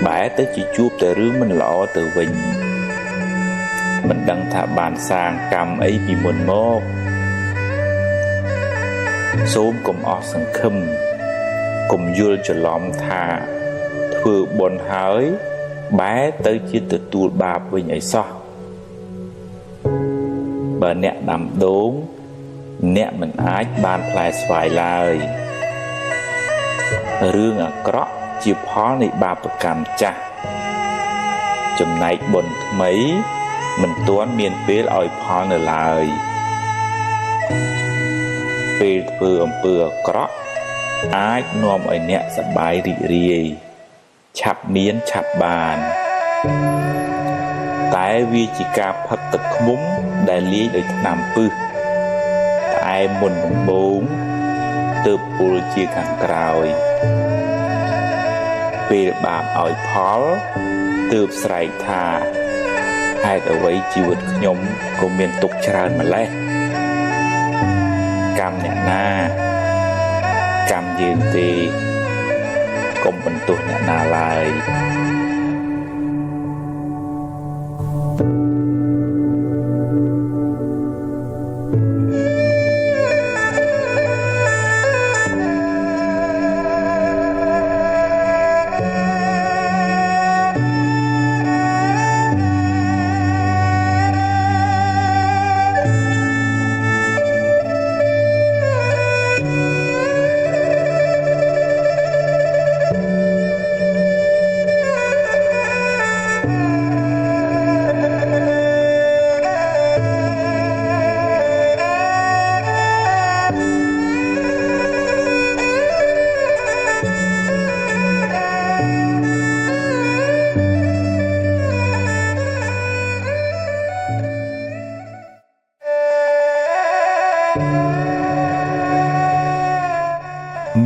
បែរទៅជាជួបតែរឿងមិនល្អទៅវិញមិនដឹងថាបានសាងកម្មអីពីមុនមកសូមកុំអស់សង្ឃឹមកុំយល់ច្រឡំថាធ្វើបុណ្យហើយបែរទៅជាទទួលបាបវិញអីសោះបើអ្នកដាំដូងអ្នកមិនអាចបានផ្លែស្វាយឡើយរឿងអាក្រក់ជាផលនៃបាបកម្មចាស់ចំណែកបុណ្យថ្មីមិនទាន់មានពេលឲ្យផលនៅឡើយពេលធ្វើអំពើអាក្រក់អាចនាំឲ្យអ្នកសប្បាយរីករាយឆាប់មានឆាប់បានតែវាជាការផឹកទឹកឃ្មុំដែលលាយដោយថ្នាំពឹសផ្អែមមុនដំបូងទើបពុលជាខាងក្រោយពេលបាបឲ្យផល ទើបស្រែកថាហេតុអ្វីជីវិតខ្ញុំក៏មានទុក្ខច្រើនម្ល៉េះកម្មអ្នកណាកម្មយើងទេកុំបន្ទោសអ្នកណាឡើយ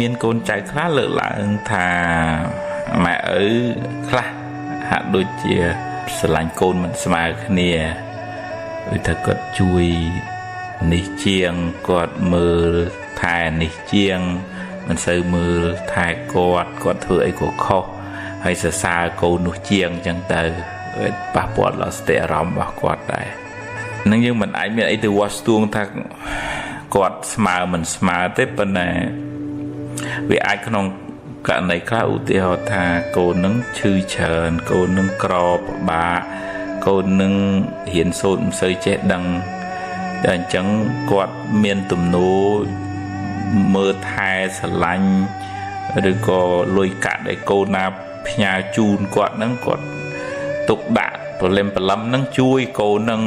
មានកូនចៅខ្លះលើកឡើងថាម៉ែឪខ្លះហាក់ដូចជាស្រឡាញ់កូនមិនស្មើគ្នាដូចថាគាត់ជួយនេះជាងគាត់មើលថែនេះជាងមិនសូវមើលថែគាត់គាត់ធ្វើអីក៏ខុសហើយសរសើរកូននោះជាងអញ្ចឹងទៅប៉ះពាល់ដល់សតិអារម្មណ៍របស់គាត់ដែរនឹងយើងមិនអាចមានអីទៅវាស់ស្ទង់ថាគាត់ស្មើមិនស្មើទេប៉ុន្តែវាអាចក្នុងករណីខ្លះឧទាហរណ៍ថាកូននឹងឈឺច្រើនកូននឹងក្រពិបាកកូននឹងរៀនសូត្រមិនសូវចេះដឹងតែអញ្ចឹងគាត់មានទំនោរមើលថែស្រឡាញ់ឬក៏លុយកាក់ដែលកូនណាផ្ញើជូនគាត់នឹងគាត់ទុកដាក់ព្រលឹមព្រលឹមនឹងជួយកូននឹង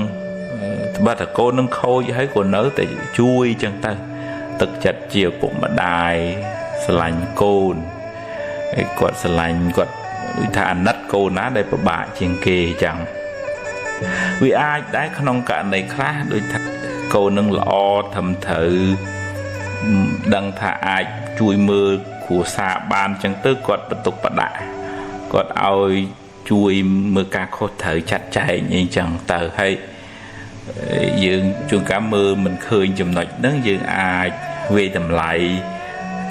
ត្បិតតែកូននឹងខូចហើយក៏នៅតែជួយអញ្ចឹងទៅទឹកចិត្តជាឪពុកម្ដាយស្រឡាញ់កូនហើយគាត់ស្រឡាញ់គាត់ដូចថាអាណិតកូនណាដែលពិបាកជាងគេអញ្ចឹងវាអាចដែរក្នុងករណីខ្លះដូចថាកូននឹងល្អត្រឹមត្រូវដឹងថាអាចជួយមើលគ្រួសារបានអញ្ចឹងទៅគាត់បន្ទុកបដាក់គាត់ឲ្យជួយមើលការខុសត្រូវចាត់ចែងអីអញ្ចឹងទៅហើយយើងជួនកាលមើលមិនឃើញចំណុចហ្នឹងយើងអាចវាយតម្លៃ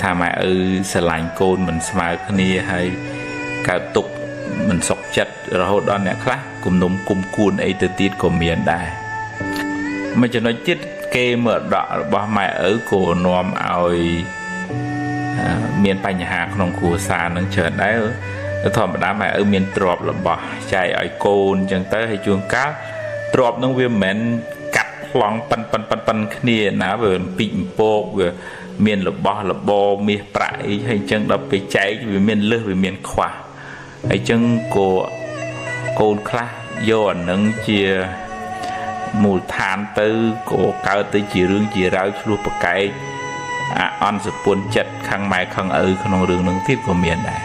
ថាម៉ែឪស្រឡាញ់កូនមិនស្មើគ្នាហើយកើតទុក្ខមិនសុខចិត្តរហូតដល់អ្នកខ្លះគំនុំគុំគួនអីទៅទៀតក៏មានដែរមួយចំណុចទៀតគេមរតករបស់ម៉ែឪក៏នាំឲ្យមានបញ្ហាក្នុងគ្រួសារនឹងច្រើនដែរធម្មតាម៉ែឪមានទ្រព្យរបស់ចែកឲ្យកូនអញ្ចឹងទៅហើយជួនកាលទ្រព្យនឹងវាមិនមែនកាត់ប្លង់ប៉ិនប៉ិនប៉ិនប៉ិនគ្នាណាវាពីកពកវាមានរបស់របរមាសប្រាក់អីហើយអញ្ចឹងដល់ពេលចែកវាមានលឹះវាមានខ្វះហើយអញ្ចឹងក៏កូនខ្លះយកអានឹងជាមូលដ្ឋានទៅក៏កើតទៅជារឿងជារាវឆ្លោះប្រកែកអន់សពុនចិត្តខាងម៉ែខាងឪក្នុងរឿងនឹងទៀតក៏មានដែរ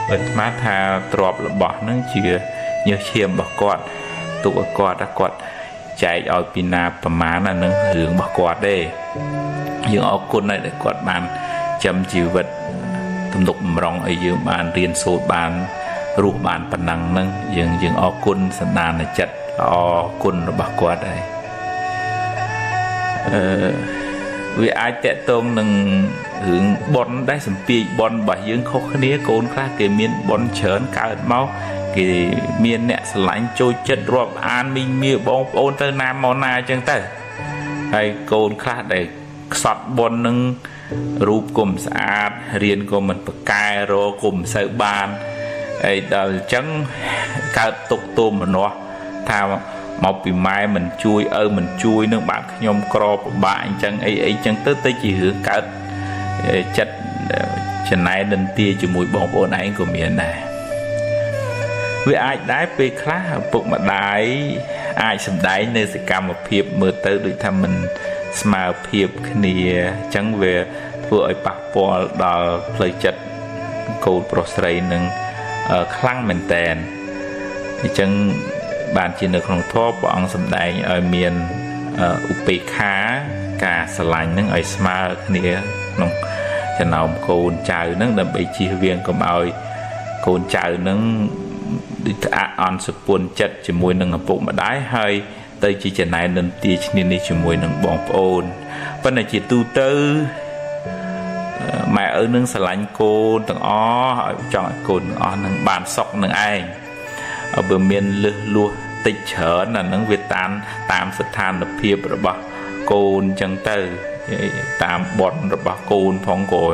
បើអាត្មាថាទ្រព្យរបស់នឹងជាញើសឈាមរបស់គាត់ទុកឲ្យគាត់គាត់ចែកឲ្យពីណាប្រមាណអានឹងរឿងរបស់គាត់ទេយើងអរគុណហើយដែលគាត់បានចាំជីវិតទំនុកបំរុងឲ្យយើងបានរៀនសូត្របានរស់បានប៉ុណ្ណឹងហ្នឹងយើងអរគុណសន្តានចិត្តល្អគុណរបស់គាត់ហើយវាអាចតកតងនឹងរឿងបុណ្យដែរសម្ពាយបុណ្យរបស់យើងខុសគ្នាកូនខ្លះគេមានបុណ្យច្រើនកើតមកគេមានអ្នកស្រឡាញ់ចូលចិត្តរាប់អានមីងមៀបងប្អូនទៅណាមកណាអញ្ចឹងទៅហើយកូនខ្លះដែលខ្សត់បុណ្យនឹងរូបគុំស្អាតរៀនក៏មិនប្រកែរគុំសូវបានហើយដល់អញ្ចឹងកើតទុកទោមនស្សថាមកពីម៉ែមិនជួយឪមិនជួយនឹងបាទខ្ញុំក្រពិបាកអញ្ចឹងអីអីចឹងទៅទៅជារឿងកើតចិត្តចំណែននិន្ទាជាមួយបងប្អូនឯងក៏មានដែរវាអាចដែរពេលខ្លះឪពុកម្ដាយអាចសម្ដែងនៅសកម្មភាពមើលទៅដូចថាមិនស្មើភាពគ្នាអញ្ចឹងវាធ្វើឲ្យប៉ះពាល់ដល់ផ្លូវចិត្តកូនប្រុសស្រីនឹងខ្លាំងមែនតែនអញ្ចឹងបានជានៅក្នុងធម៌ព្រះអង្គសម្ដែងឲ្យមានឧបេក្ខាការស្រឡាញ់នឹងឲ្យស្មើគ្នាក្នុងចំណោមកូនចៅនឹងដើម្បីជៀសវាងកុំឲ្យកូនចៅនឹង ដូចត្អាក់អន់សពុនចិត្តជាមួយនឹងឪពុកម្ដាយហើយទៅជាចំណែននិន្ទាឈ្នានេះជាមួយនឹងបងប្អូនប៉ុន្តែជាទូទៅម៉ែឪនឹងស្រឡាញ់កូនទាំងអស់ឲ្យចង់ឲ្យកូនទាំងអស់នឹងបានសុខនឹងឯងបើមានលឹះលួសតិចច្រើនអានឹងវាតាមស្ថានភាពរបស់កូនចឹងទៅតាមបុណ្យរបស់កូនផងក៏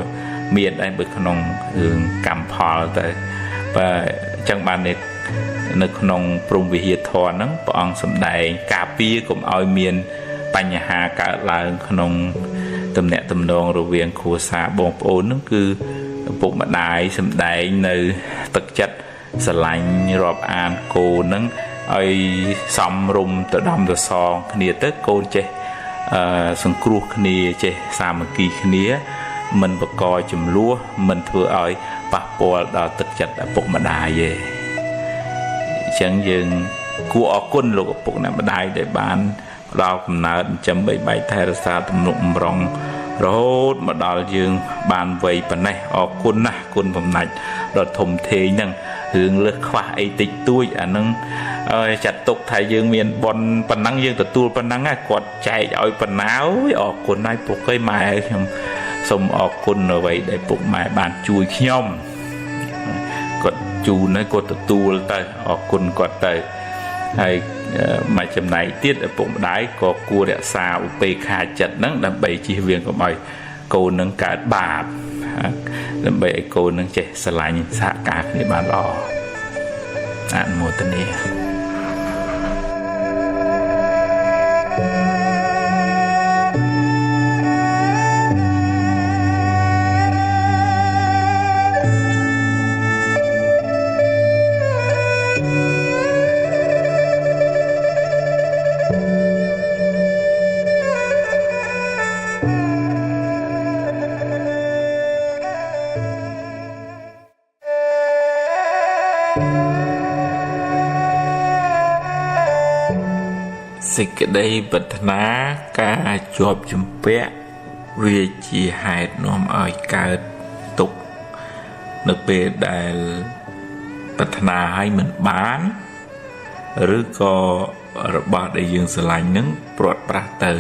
មានដែរបើក្នុងរឿងកម្មផលទៅបើចឹងបាននៅក្នុងព្រហ្មវិហារធម៌ហ្នឹងព្រះអង្គសម្ដែងការពារកុំឲ្យមានបញ្ហាកើតឡើងក្នុងទំនាក់ទំនងរវាងគ្រួសារបងប្អូនហ្នឹងគឺឪពុកម្ដាយសម្ដែងនៅទឹកចិត្តស្រឡាញ់រាប់អានកូនហ្នឹងឲ្យសំរុំទៅដំទៅសងគ្នាទៅកូនចេះសង្គ្រោះគ្នាចេះសាមគ្គីគ្នាមិនបង្កចំនួនមិនធ្វើឲ្យប៉ះពាល់ដល់ទឹកចិត្តឪពុកម្ដាយទេអញ្ចឹងយើងគួរអរគុណលោកឪពុកអ្នកម្ដាយដែលបានផ្ដល់កំណើតចិញ្ចឹមបីបាច់ថែរក្សាទំនុកបំរុងរហូតមកដល់យើងបានវ័យប៉ុណ្ណេះអរគុណណាស់គុណបំណាច់ដ៏ធំធេងហ្នឹងរឿងលើសខ្វះអីតិចតួចអាហ្នឹងចាត់ទុកថាយើងមានបុណ្យប៉ុណ្ណឹងយើងទទួលប៉ុណ្ណឹងគាត់ចែកឲ្យប៉ុណ្ណាអើយអរគុណហើយពុកអើយម៉ែខ្ញុំសូមអរគុណអ្វីដែលពុកម៉ែបានជួយខ្ញុំគាត់ជូនហើយគាត់ទទួលទៅអរគុណគាត់ទៅហើយមួយចំណែកទៀតឪពុកម្ដាយក៏គួររក្សាឧបេក្ខាចិត្តហ្នឹងដើម្បីជៀសវាងកុំឲ្យកូននឹងកើតបាបដើម្បីឲ្យកូននឹងចេះស្រឡាញ់សហការគ្នាបានល្អអនុមោទនាសេចក្តីប្រាថ្នាការជាប់ជំពាក់វាជាហេតុនាំឲ្យកើតទុក្ខនៅពេលដែលប្រាថ្នាឲ្យមិនបានឬក៏របស់ដែលយើងស្រឡាញ់នឹងព្រាត់ប្រាសទៅ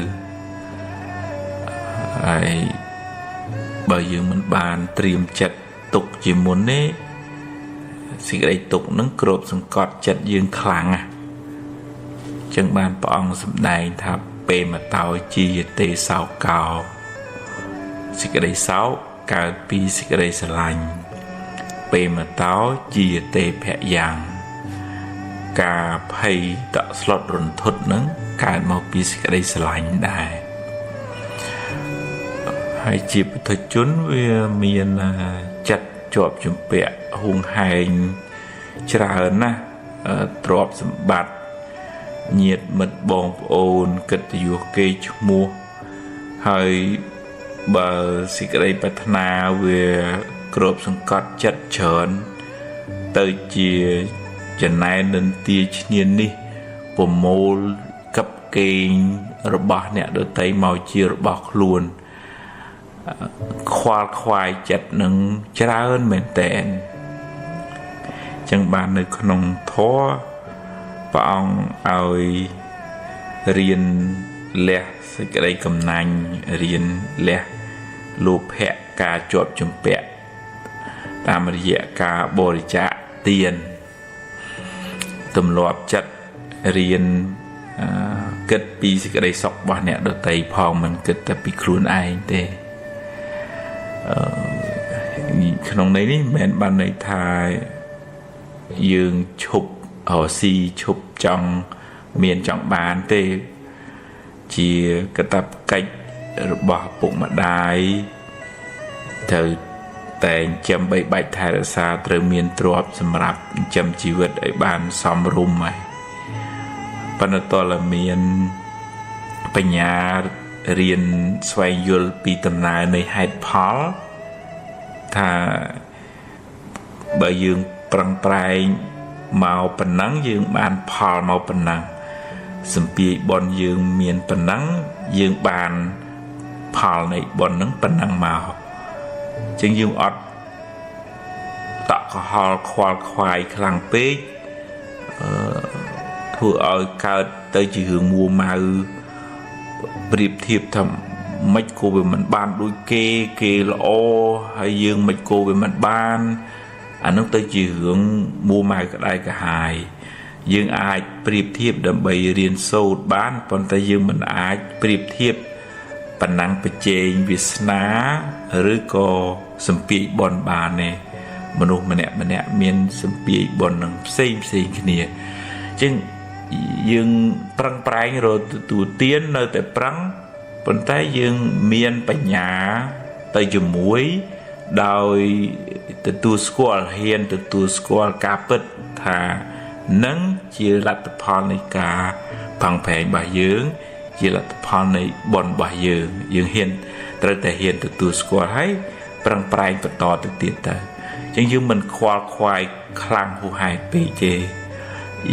ហើយបើយើងមិនបានត្រៀមចិត្តទុកជាមុនទេសេចក្តីទុក្ខនឹងគ្របសង្កត់ចិត្តយើងខ្លាំងណាស់ចឹងបានព្រះអង្គសម្ដែងថាពេមតោជាទេសោកោសេចក្តីសោកកើតពីសេចក្តីស្រឡាញ់ពេមតោជាទេភយ៉ាងការភ័យតក់ស្លុតរន្ធត់នឹងកើតមកពីសេចក្តីស្រឡាញ់ដែរហើយជាពុទ្ធជនវាមានចិត្តជាប់ជំពាក់ហួងហែងច្រើនណាស់ទ្រព្យសម្បត្តិញាតិមិត្តបងប្អូនកិត្តិយសគេឈ្មោះហើយបើសេចក្តីប្រាថ្នាវាគ្របសង្កត់ចិត្តច្រើនទៅជាចំណែននិន្ទាឈ្នានេះប្រមូលកឹបកេងរបស់អ្នកដទៃមកជារបស់ខ្លួនខ្វល់ខ្វាយចិត្តនឹងច្រើនមែនទែនចឹងបាននៅក្នុងធម៌ព្រះអង្គឲ្យរៀនលះសេចក្តីកំណាញ់រៀនលះលោភៈការជាប់ជំពាក់តាមរយៈការបរិច្ចាគទានទម្លាប់ចិត្តរៀនគិតពីសេចក្តីសុខរបស់អ្នកដទៃផងមិនគិតតែពីខ្លួនឯងទេក្នុងន័យនេះមិនមែនបានន័យថាយើងឈប់រកស៊ីឈប់ចង់មានចង់បានទេជាកាតព្វកិច្ចរបស់ពុកម្ដាយត្រូវតែចិញ្ចឹមបីបាច់ថែរក្សាត្រូវមានទ្រព្យសម្រាប់ចិញ្ចឹមជីវិតឲ្យបានសមរម្យហើយប៉ុន្តែតើមានបញ្ញារៀនស្វែងយល់ពីដំណើរនៃហេតុផលថាបើយើងប្រឹងប្រែងមកប៉ុណ្ណឹងយើងបានផលមកប៉ុណ្ណឹងសម្ពាយបុណ្យយើងមានប៉ុណ្ណឹងយើងបានផលនៃបុណ្យហ្នឹងប៉ុណ្ណឹងមកចឹងយើងអត់ តក់ក្រហល់ខ្វល់ខ្វាយខ្លាំងពេកធ្វើឲ្យកើតទៅជារឿងមួម៉ៅប្រៀបធៀបថាមិនគួរវាមិនបានដូចគេគេល្អហើយយើងមិនគួរវាមិនបានអានោះទៅជារឿងមួម៉ៅក្តៅក្រហាយយើងអាចប្រៀបធៀបដើម្បីរៀនសូត្របានប៉ុន្តែយើងមិនអាចប្រៀបធៀបប៉ុណ្ណឹងប្រជែងវាសនាឬក៏សំពាយបុណ្យបានទេមនុស្សម្នាក់ម្នាក់មានសំពាយបុណ្យនឹងផ្សេងផ្សេងគ្នាអញ្ចឹងយើងប្រឹងប្រែងរកទទួលទាននៅតែប្រឹងប៉ុន្តែយើងមានបញ្ញាទៅជាមួយដោយទទួលស្គាល់ហ៊ានទទួលស្គាល់ការពិតថានឹងជាលទ្ធផលនៃការប្រឹងប្រែងរបស់យើងជាលទ្ធផលនៃបុណ្យរបស់យើងយើងហ៊ានត្រូវតែហ៊ានទទួលស្គាល់ហើយប្រឹងប្រែងបន្តទៅទៀតទៅអញ្ចឹងយើងមិនខ្វល់ខ្វាយខ្លាំងហួសហេតុពេកទេ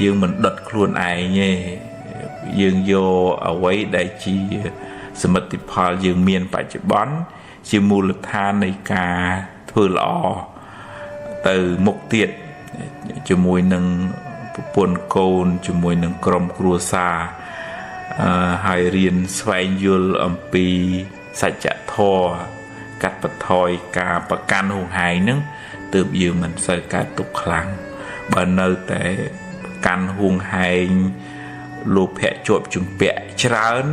យើងមិនដុតខ្លួនឯងទេយើងយកអ្វីដែលជាសមិទ្ធផលយើងមានបច្ចុប្បន្នជាមូលដ្ឋាននៃការធ្វើល្អទៅមុខទៀតជាមួយនឹងប្រពន្ធកូនជាមួយនឹងក្រុមគ្រួសារហើយរៀនស្វែងយល់អំពីសច្ចធម៌កាត់បន្ថយការប្រកាន់ហួងហែងហ្នឹងទើបយើងមិនសូវកើតទុក្ខខ្លាំងបើនៅតែកាន់ហួងហែងលោភៈជាប់ជំពាក់ច្រើន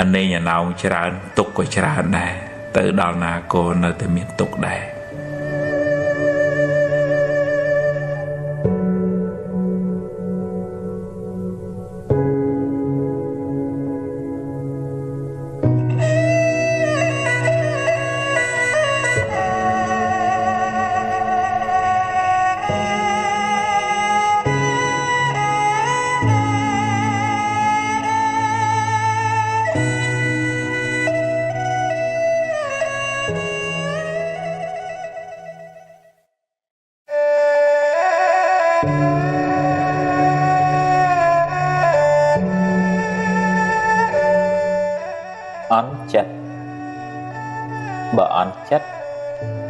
អនេញអណោងច្រើនទុក្ខក៏ច្រើនដែរទៅដល់ណាក៏នៅតែមានទុក្ខដែរអន់ចិត្តបើអន់ចិត្ត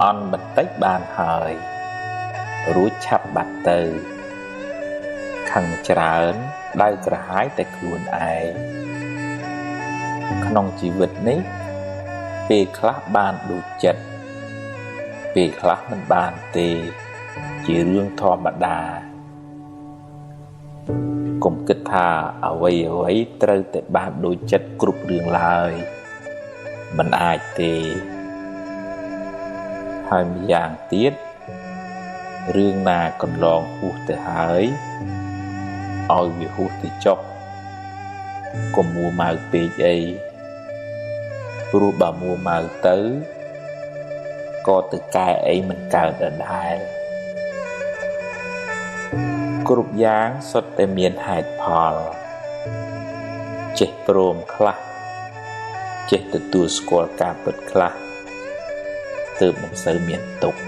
អន់បន្តិចបានហើយរួចឆាប់បាត់ទៅខឹងច្រើនដៅក្រហាយតែខ្លួនឯងក្នុងជីវិតនេះពេលខ្លះបានដូចចិត្តពេលខ្លះមិនបានទេជារឿងធម្មតាកុំគិតថាអ្វីអ្វីត្រូវតែបានដូចចិត្តគ្រប់រឿងឡើយមិនអាចទេហើយម្យ៉ាងទៀតរឿងណាកន្លងហួសទៅហើយឲ្យវាហួសទៅចុះកុំមួម៉ៅពេកអីព្រោះបើមួម៉ៅទៅក៏ទៅកែអីមិនកើតដដែលគ្រប់យ៉ាងសុទ្ធតែមានហេតុផលចេះព្រមខ្លះចេះទទួលស្គាល់ការពិតខ្លះទើបមិនសូវមានទុក្ខ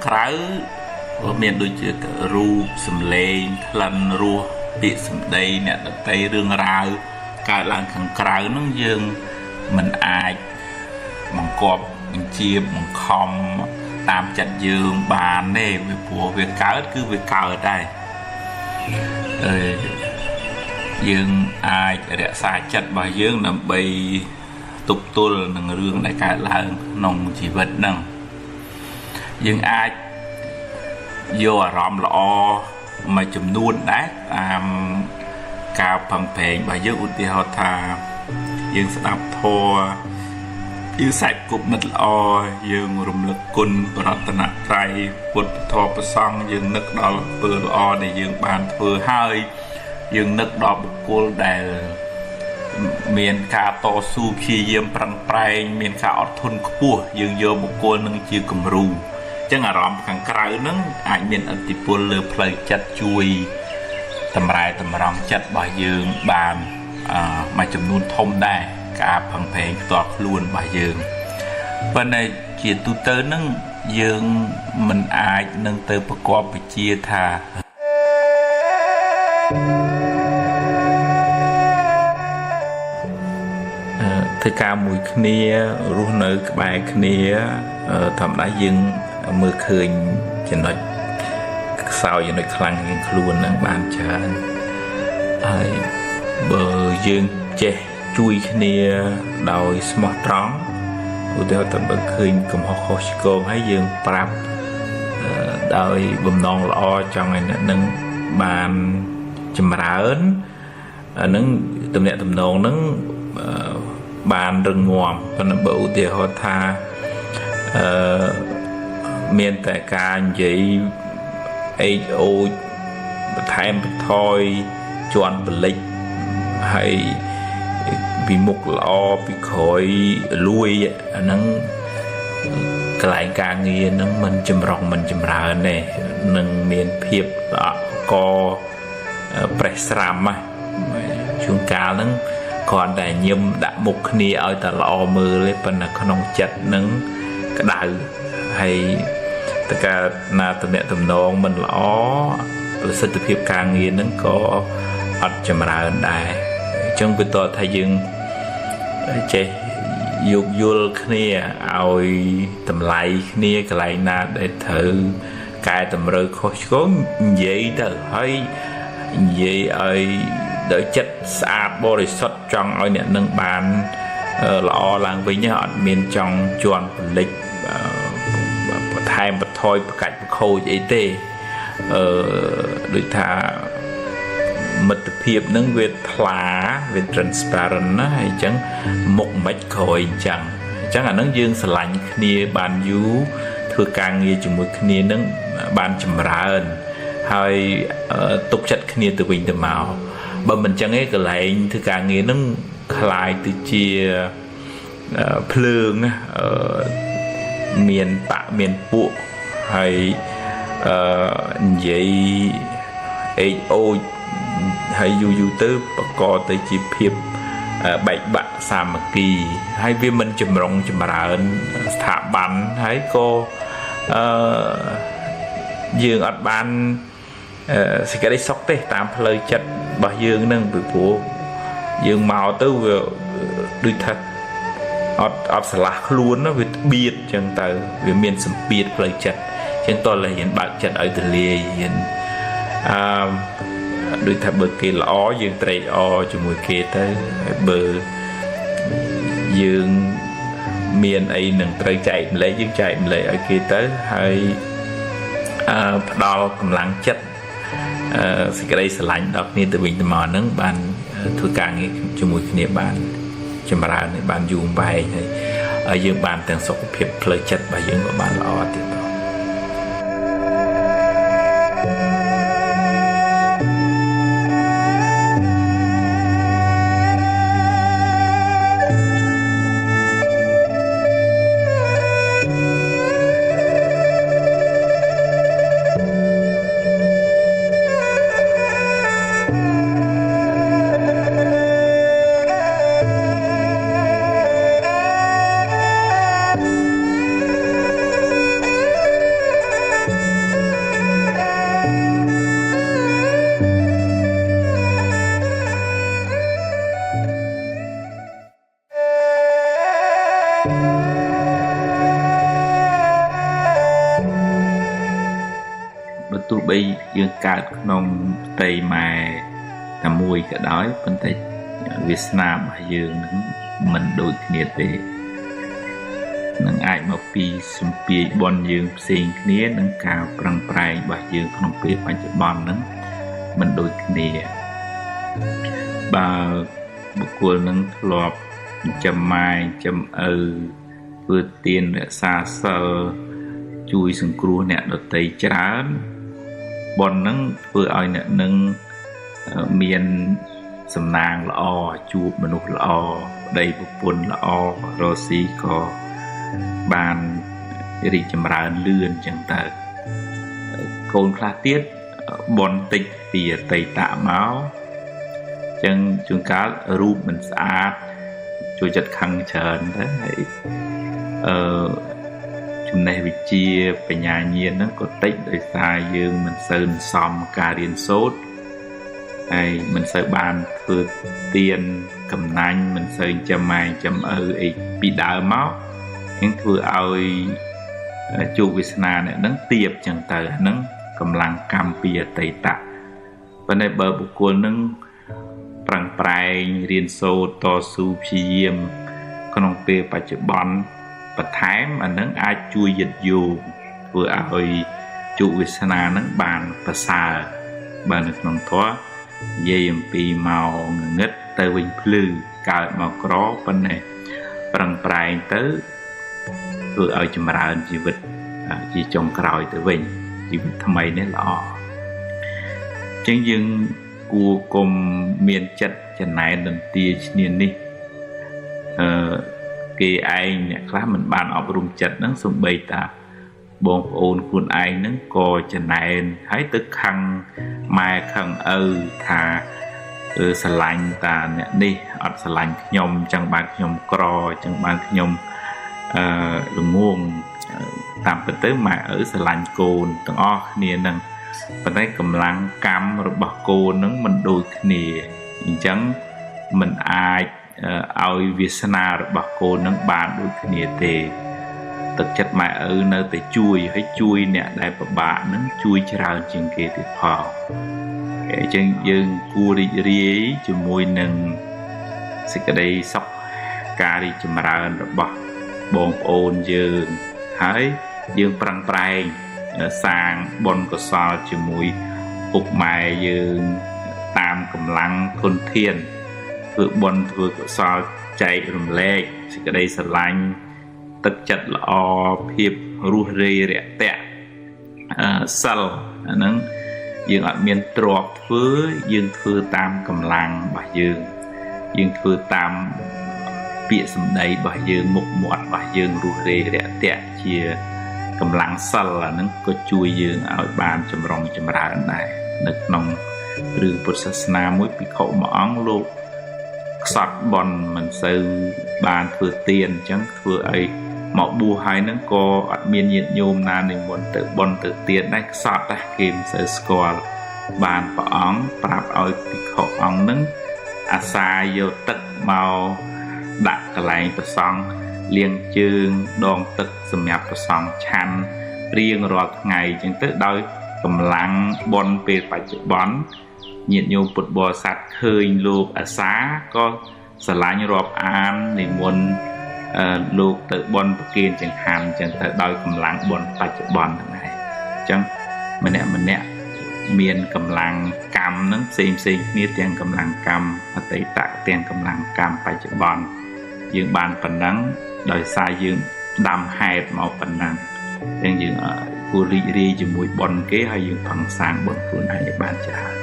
ក្រៅមានដូចជារូបសម្លេងក្លិនរសពាក្យសម្ដីអ្នកដទៃរឿងរ៉ាវកើតឡើងខាងក្រៅហ្នឹងយើងមិនអាចបង្គាប់បញ្ជាបង្ខំតាមចិត្តយើងបានទេវាព្រោះវាកើតគឺវាកើតដែរយើងអាចរក្សាចិត្តរបស់យើងដើម្បីទប់ទល់នឹងរឿងដែលកើតឡើងក្នុងជីវិតហ្នឹងយើងអាចយកអារម្មណ៍ល្អមួយចំនួនដែរតាមការប្រឹងប្រែងរបស់យើងឧទាហរណ៍ថាយើងស្ដាប់ធម៌យើងសាច់គប់មិត្តល្អយើងរំលឹកគុណរតនត្រ័យពុទ្ធធម៌ព្រះសង្ឃយើងនឹកដល់អំពើល្អដែលយើងបានធ្វើហើយយើងនឹកដល់បុគ្គលដែលមានការតស៊ូព្យាយាមប្រឹងប្រែងមានការអត់ធន់ខ្ពស់យើងយកបុគ្គលនឹងជាគំរូអញ្ចឹងអារម្មណ៍ខាងក្រៅនឹងអាចមានឥទ្ធិពលលើផ្លូវចិត្តជួយតម្រែតម្រង់ចិត្តរបស់យើងបានមួយចំនួនធំដែរការប្រឹងប្រែងផ្ទាល់ខ្លួនរបស់យើងប៉ុន្តែជាទូទៅនឹងយើងមិនអាចនឹងទៅប្រកបវិជ្ជាថាធ្វើការមួយគ្នារស់នៅក្បែរគ្នាធម្មតាយើងមើលឃើញចំណុចខ្សោយចំណុចខ្លាំងជាងខ្លួននឹងបានច្រើនហើយបើយើងចេះជួយគ្នាដោយស្មោះត្រង់ឧទាហរណ៍តែបើឃើញកំហុសខុសឆ្គងហើយយើងប្រាប់ដោយបំណងល្អចង់ឲ្យអ្នកនឹងបានចម្រើនអានឹងទំនាក់ទំនងនឹងបានរឹងមាំប៉ុន្តែបើឧទាហរណ៍ថាមានតែការនិយាយអេកអូចបន្ថែមបន្ថយជន់បលិចហើយពីមុខល្អពីក្រោយលួយអាហ្នឹងកន្លែងការងារហ្នឹងមិនចម្រុងមិនចម្រើនទេនឹងមានភាពអកប្រេះស្រាំណាជួនកាលហ្នឹងគ្រាន់តែញឹមដាក់មុខគ្នាឲ្យតែល្អមើលទេប៉ុន្តែក្នុងចិត្តហ្នឹងក្តៅហើយតើកាលណាទំនាក់ទំនងមិនល្អប្រសិទ្ធភាពការងារហ្នឹងក៏អត់ចម្រើនដែរអញ្ចឹងវាតថាយើងចេះយោគយល់គ្នាឲ្យតម្លៃគ្នាកន្លែងណាដែលត្រូវកែតម្រូវខុសឆ្គងនិយាយទៅហើយនិយាយឲ្យដោយចិត្តស្អាតបរិសុទ្ធចង់ឲ្យអ្នកនឹងបានល្អឡើងវិញអត់មានចង់ជន់ពលិចបន្ថែមបន្ថយប្រកាច់ប្រខូចអីទេដូចថាមិត្តភាពនឹងវាថ្លាវា transparent ណាហើយអញ្ចឹងមុខមិនក្រោយអញ្ចឹងអានឹងយើងស្រឡាញ់គ្នាបានយូរធ្វើការងារជាមួយគ្នានឹងបានចម្រើនហើយទុកចិត្តគ្នាទៅវិញទៅមកបើមិនអញ្ចឹងទេកន្លែងធ្វើការងារនឹងคล้ายទៅជាភ្លើងមានបាក់មានពួកហើយនិយាយអេកអូចហើយយូរយូរទៅបកទៅជាភាពបែកបាក់សាមគ្គីហើយវាមិនចម្រុងចម្រើនស្ថាប័នហើយក៏យើងអត់បានសេចក្តីសុខទេតាមផ្លូវចិត្តរបស់យើងនឹងពីព្រោះយើងមកទៅវាដូចថាអត់ស្រឡះខ្លួនវាបៀតអញ្ចឹងទៅវាមានសម្ពាធផ្លូវចិត្តអញ្ចឹងតោះតែរៀនបើកចិត្តឲ្យទលាយរៀនដូចថាបើគេល្អយើងត្រេកអរជាមួយគេទៅហើយបើយើងមានអីនឹងត្រូវចែកម្លែកយើងចែកម្លែកឲ្យគេទៅហើយផ្ដល់កម្លាំងចិត្តសេចក្តីស្រឡាញ់ដល់គ្នាទៅវិញទៅមកហ្នឹងបានធ្វើការងារជាមួយគ្នាបានចម្រើនបានយូរអង្វែងហើយយើងបានទាំងសុខភាពផ្លូវចិត្តរបស់យើងក៏បានល្អទៀត។ បីយើងកើតក្នុងផ្ទៃម៉ែតែមួយក៏ដោយប៉ុន្តែវាសនារបស់យើងនឹងមិនដូចគ្នាទេនឹងអាចមកពីសម្ពាយបុណ្យយើងផ្សេងគ្នានឹងការប្រឹងប្រែងរបស់យើងក្នុងពេលបច្ចុប្បន្ននឹងមិនដូចគ្នាបើបុគ្គលនឹងធ្លាប់ចិញ្ចឹមម៉ែចិញ្ចឹមឪធ្វើទានរក្សាសិលជួយសង្គ្រោះអ្នកដទៃច្រើនបុណ្យនឹងធ្វើឲ្យអ្នកនឹងមានសំណាងល្អជួបមនុស្សល្អប្តីប្រពន្ធល្អរកស៊ីក៏បានរីកចម្រើនលឿនចឹងទៅកូនខ្លះទៀតបុណ្យតិចពីអតីតមកចឹងជួនកាលរូបមិនស្អាតជួយចិត្តខឹងច្រើនទៅហើយចំណេះវិជ្ជាបញ្ញាញាណហ្នឹងក៏តិចដោយសារយើងមិនសូវសមការរៀនសូត្រហើយមិនសូវបានធ្វើទានកំណាញ់មិនសូវចិញ្ចឹមម៉ែចិញ្ចឹមឪអីពីដើមមកនឹងធ្វើឲ្យជោគវាសនាអ្នកហ្នឹងទាបចឹងទៅហ្នឹងកម្លាំងកម្មពីអតីតប៉ុន្តែបើបុគ្គលហ្នឹងប្រឹងប្រែងរៀនសូត្រតស៊ូព្យាយាមក្នុងពេលបច្ចុប្បន្នបន្ថែមអាហ្នឹងអាចជួយយឹតយោងធ្វើឲ្យជោគវាសនាហ្នឹងបានប្រសើរបើនៅក្នុងធម៌និយាយអំពីមកងងឹតទៅវិញភ្លឺកើតមកក្រប៉ុន្តែប្រឹងប្រែងទៅធ្វើឲ្យចម្រើនជីវិតជាចុងក្រោយទៅវិញជីវិតថ្មីនេះល្អអញ្ចឹងយើងគួរគុំមានចិត្តចំណែននន្ទាឈ្នានេះគេឯងអ្នកខ្លះមិនបានអប់រំចិត្តហ្នឹងសំបីតាបងប្អូនខ្លួនឯងហ្នឹងក៏ចំណែនហើយទៅខឹងម៉ែខឹងឪថាស្រឡាញ់តាអ្នកនេះអត់ស្រឡាញ់ខ្ញុំអញ្ចឹងបានខ្ញុំក្រអញ្ចឹងបានខ្ញុំល្ងងតាមពិតទៅម៉ែឪស្រឡាញ់កូនទាំងអស់គ្នាហ្នឹងប៉ុន្តែកម្លាំងកម្មរបស់កូនហ្នឹងមិនដូចគ្នាអញ្ចឹងមិនអាចឲ្យវាសនារបស់កូននឹងបានដូចគ្នាទេទឹកចិត្តម៉ែឪនៅតែជួយហើយជួយអ្នកដែលពិបាកនឹងជួយច្រើនជាងគេទៀតផងអញ្ចឹងយើងគួររីករាយជាមួយនឹងសេចក្តីសុខការរីកចម្រើនរបស់បងប្អូនយើងហើយយើងប្រឹងប្រែងសាងបុណ្យកុសលជាមួយពុកម៉ែយើងតាមកម្លាំងធនធានធ្វើបុណ្យធ្វើកុសលចែករំលែកសេចក្តីស្រឡាញ់ទឹកចិត្តល្អភាពរស់រាយរាក់ទាក់សិលអាហ្នឹងយើងអត់មានទ្រព្យធ្វើយើងធ្វើតាមកម្លាំងរបស់យើងយើងធ្វើតាមពាក្យសម្ដីរបស់យើងមុខមាត់របស់យើងរស់រាយរាក់ទាក់ជាកម្លាំងសិលអាហ្នឹងក៏ជួយយើងឲ្យបានចម្រុងចម្រើនដែរនៅក្នុងរឿងពុទ្ធសាសនាមួយភិក្ខុមួយអង្គលោកខ្សត់បុណ្យមិនសូវបានធ្វើទានអញ្ចឹងធ្វើឲ្យមកបួសហើយហ្នឹងក៏អត់មានញាតិញោមណានិមន្តទៅបុណ្យទៅទានដែរខ្សត់ដែរគេមិនសូវស្គាល់បានព្រះអង្គប្រាប់ឲ្យភិក្ខុអង្គហ្នឹងអាសាយកទឹកមកដាក់កន្លែងព្រះសង្ឃលាងជើងដងទឹកសម្រាប់ព្រះសង្ឃឆាន់រៀងរាល់ថ្ងៃអញ្ចឹងទៅដោយកម្លាំងបុណ្យពេលបច្ចុប្បន្នញាតិញោមពុទ្ធបរិស័ទឃើញលោកអាសាក៏ស្រឡាញ់រាប់អាននិមន្តលោកទៅបុណ្យប្រគេនចង្ហាន់អញ្ចឹងទៅដោយកម្លាំងបុណ្យបច្ចុប្បន្នហ្នឹងឯងអញ្ចឹងម្នាក់ម្នាក់មានកម្លាំងកម្មហ្នឹងផ្សេងផ្សេងគ្នាទាំងកម្លាំងកម្មអតីតទាំងកម្លាំងកម្មបច្ចុប្បន្នយើងបានប៉ុណ្ណឹងដោយសារយើងដាំហេតុមកប៉ុណ្ណឹងអញ្ចឹងយើងគួររីករាយជាមួយបុណ្យគេហើយយើងប្រឹងសាងបុណ្យខ្លួនឯងឲ្យបានច្រើន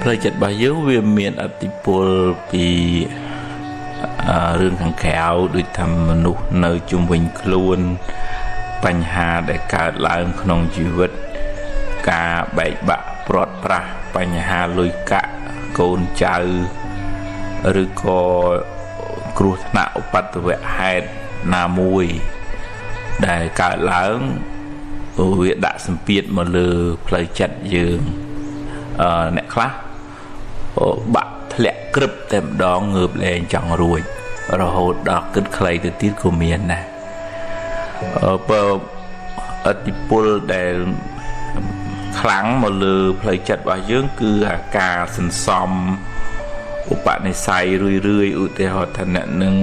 ផ្លូវចិត្តរបស់យើងវាមានឥទ្ធិពលពីរឿងខាងក្រៅដូចថាមនុស្សនៅជុំវិញខ្លួនបញ្ហាដែលកើតឡើងក្នុងជីវិតការបែកបាក់ព្រាត់ប្រាសបញ្ហាលុយកាក់ កូនចៅឬក៏គ្រោះថ្នាក់ឧបទ្ទវហេតុណាមួយដែលកើតឡើងវាដាក់សម្ពាធមកលើផ្លូវចិត្តយើងអ្នកខ្លះបាក់ធ្លាក់ក្រឹបតែម្ដងងើបលែងចង់រួចរហូតដល់គិតខ្លីទៅទៀតក៏មានដែរបើឥទ្ធិពលដែលខ្លាំងមកលើផ្លូវចិត្តរបស់យើងគឺអាការសន្សំឧបនិស្ស័យរឿយរឿយឧទាហរណ៍ថាអ្នកនឹង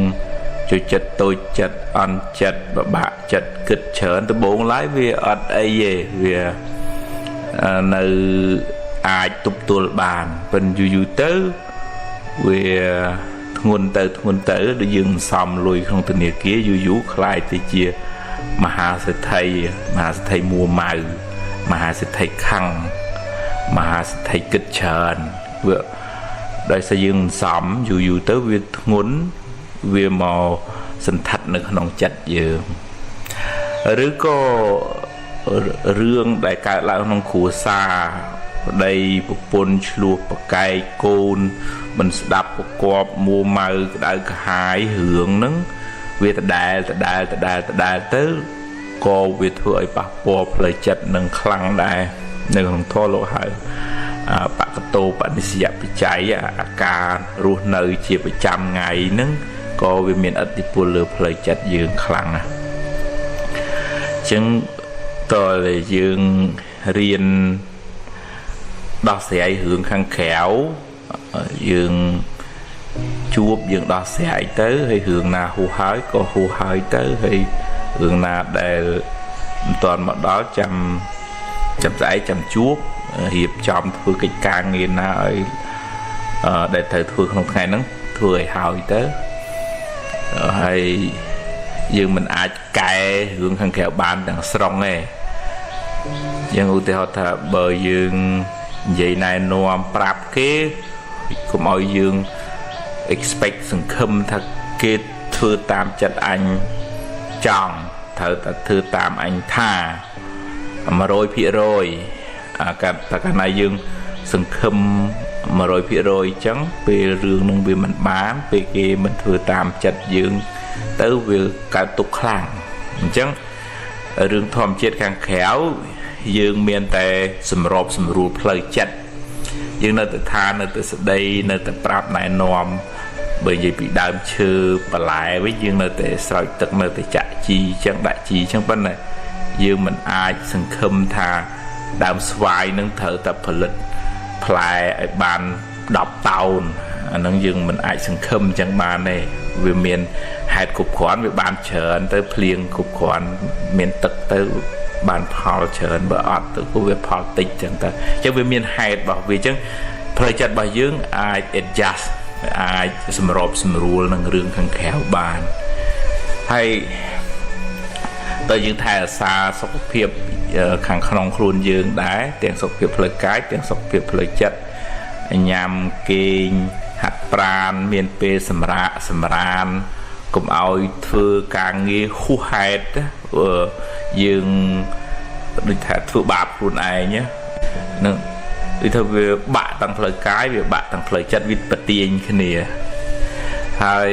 ចូលចិត្តតូចចិត្តអន់ចិត្តបបាក់ចិត្តគិតច្រើនដំបូងឡើយវាអត់អីទេវានៅអាចទប់ទល់បានប៉ុន្តែយូរយូរទៅវាធ្ងន់ទៅធ្ងន់ទៅដូចយើងសំលុយក្នុងធនាគារយូរយូរคล้ายទៅជាមហាសេដ្ឋីមហាសេដ្ឋីមួម៉ៅមហាសេដ្ឋីខឹងមហាសេដ្ឋីគិតច្រើនវាដោយសារយើងសំយូរយូរទៅវាធ្ងន់វាមកសន្ធិដ្ឋនៅក្នុងចិត្តយើងឬក៏រឿងដែលកើតឡើងក្នុងគ្រួសារប្តីប្រពន្ធឆ្លោះប្រកែកកូនមិនស្ដាប់ប្រកបមួម៉ៅក្តៅក្រហាយរឿងហ្នឹងវាដដែលដដែលដដែលដដែលទៅក៏វាធ្វើឲ្យប៉ះពាល់ផ្លូវចិត្តនឹងខ្លាំងដែរនៅក្នុងធម៌លោកហៅបកតោបនិស្សយបច្ច័យអាការរស់នៅជាប្រចាំថ្ងៃហ្នឹងក៏វាមានឥទ្ធិពលលើផ្លូវចិត្តយើងខ្លាំងណាស់អញ្ចឹងតើយើងរៀនដោះស្រាយរឿងខាងក្រៅយើងជួបយើងដោះស្រាយទៅហើយរឿងណាហួសហើយក៏ហួសហើយទៅហើយរឿងណាដែលមិនទាន់មកដល់ចាំស្អែកចាំជួបរៀបចំធ្វើកិច្ចការងារណាឲ្យដែលត្រូវធ្វើក្នុងថ្ងៃហ្នឹងធ្វើឲ្យហើយទៅហើយយើងមិនអាចកែរឿងខាងក្រៅបានទាំងស្រុងទេយើងឧទាហរណ៍ថាបើយើងនិយាយណែនាំប្រាប់គេកុំឲ្យយើង expect សង្ឃឹមថាគេធ្វើតាមចិត្តអញចង់ត្រូវតែធ្វើតាមអញថា 100% អាកាតែកាលណាយើងសង្ឃឹម 100% អញ្ចឹងពេលរឿងនឹងវាមិនបានពេលគេមិនធ្វើតាមចិត្តយើងទៅវាកើតទុក្ខខ្លាំងអញ្ចឹងរឿងធម្មជាតិខាងក្រៅយើងមានតែសម្របសម្រួលផ្លូវចិត្តយើងនៅតែថានៅតែស្ដីនៅតែប្រាប់ណែនាំបើនិយាយពីដើមឈើបន្លែវិញយើងនៅតែស្រោចទឹកនៅតែចាក់ជីអញ្ចឹងដាក់ជីអញ្ចឹងប៉ុន្តែយើងមិនអាចសង្ឃឹមថាដើមស្វាយនឹងត្រូវតែផលិតផ្លែឲ្យបាន10តោនអានឹងយើងមិនអាចសង្ឃឹមអញ្ចឹងបានទេវាមានហេតុគ្រប់គ្រាន់វាបានច្រើនទៅភ្លៀងគ្រប់គ្រាន់មានទឹកទៅបានផលច្រើនបើអត់ទៅក៏វាផលតិចចឹងទៅអញ្ចឹងវាមានហេតុរបស់វាអញ្ចឹងផ្លូវចិត្តរបស់យើងអាច adjust អាចសម្របសម្រួលនឹងរឿងខាងក្រៅបានហើយតើយើងថែរក្សាសុខភាពខាងក្នុងខ្លួនយើងដែរទាំងសុខភាពផ្លូវកាយទាំងសុខភាពផ្លូវចិត្តញ៉ាំគេងហាត់ប្រាណមានពេលសម្រាកសម្រានកុំឲ្យធ្វើការងារហួសហេតុយើងដូចថាធ្វើបាបខ្លួនឯងនឹងដូចថាវាបាក់ទាំងផ្លូវកាយវាបាក់ទាំងផ្លូវចិត្តវាប្រទៀងគ្នាហើយ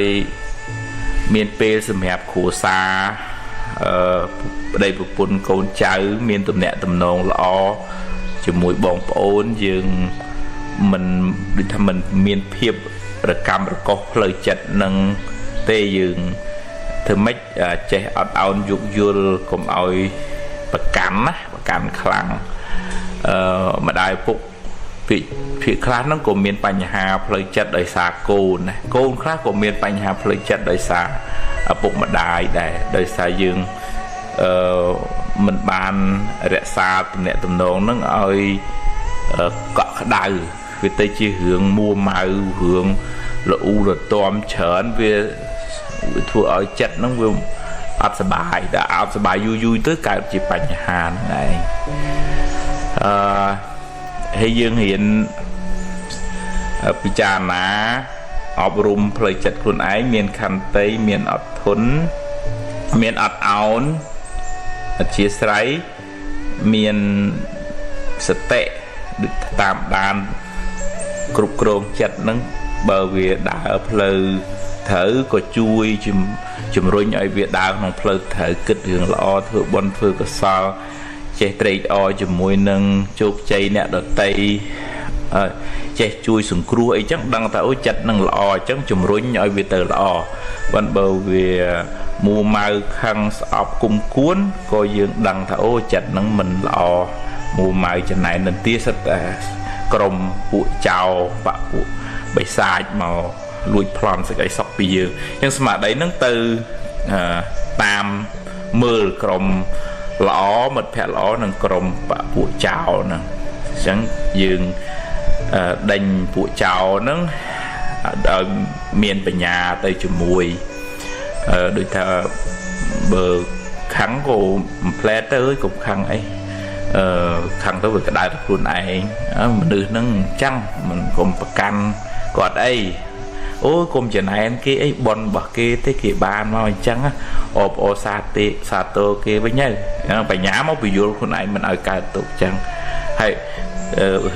មានពេលសម្រាប់គ្រួសារប្តីប្រពន្ធកូនចៅមានទំនាក់ទំនងល្អជាមួយបងប្អូនយើងមិនដូចថាមិនមានភាពរកម្មរកុសផ្លូវចិត្តនឹងទេយើងធ្វើម៉េចចេះអត់ឱនយោគយល់កុំឲ្យប្រកាន់ណាប្រកាន់ខ្លាំងម្ដាយឪពុកភាគខ្លះហ្នឹងក៏មានបញ្ហាផ្លូវចិត្តដោយសារកូនណាកូនខ្លះក៏មានបញ្ហាផ្លូវចិត្តដោយសារឪពុកម្ដាយដែរដោយសារយើងមិនបានរក្សាទំនាក់ទំនងហ្នឹងឲ្យកក់ក្ដៅវាទៅជារឿងមួម៉ៅរឿងលូលទាំច្រើនវាធ្វើឲ្យចិត្តហ្នឹងវាអត់សប្បាយដល់អត់សប្បាយយូរយូរទៅកើតជាបញ្ហាហ្នឹងឯងហើយយើងរៀនពិចារណាអប់រំផ្លូវចិត្តខ្លួនឯងមានខន្តីមានអត់ធន់មានអត់ឱនអធិស្ឋ័យមានសតិដូចតាមដាន គ្រប់គ្រងចិត្តហ្នឹងបើវាដើរផ្លូវត្រូវក៏ជួយជំរុញឲ្យវាដើរក្នុងផ្លូវត្រូវគិតរឿងល្អធ្វើបុណ្យធ្វើកុសលចេះត្រេកអរជាមួយនឹងជោគជ័យអ្នកដតីចេះជួយសង្គ្រោះអីចឹងដឹងថាអូចិត្តនឹងល្អអញ្ចឹងជំរុញឲ្យវាទៅល្អប៉ុន្តែបើវាមួម៉ៅខឹងស្អប់គុំគួនក៏យើងដឹងថាអូចិត្តនឹងមិនល្អមួម៉ៅចំណែននន្ទាសិតតែក្រុមពួកចោរបពួកបិសាចមកលួចប្លន់សេចក្តីសុខពីយើងអញ្ចឹងស្មារតីនឹងទៅតាមមើលក្រុមល្អមិត្តភក្តិល្អនិងក្រុមបពួកចោរហ្នឹងអញ្ចឹងយើងដេញពួកចោរហ្នឹងឲ្យមានបញ្ញាទៅជាមួយដូចថាបើខឹងក៏មិនផ្លែតទៅកុំខឹងអីខឹងទៅវាក្តៅទៅខ្លួនឯងមនុស្សហ្នឹងអញ្ចឹងមិនកុំប្រកាន់គាត់អីអូកុំចំណែនគេអីប៉ុនរបស់គេទេគេបានមកអញ្ចឹងអបអសាទេសាទរគេវិញទៅបញ្ញាមកពយល់ខ្លួនឯងមិនឲ្យកើតទុកអញ្ចឹងហើយ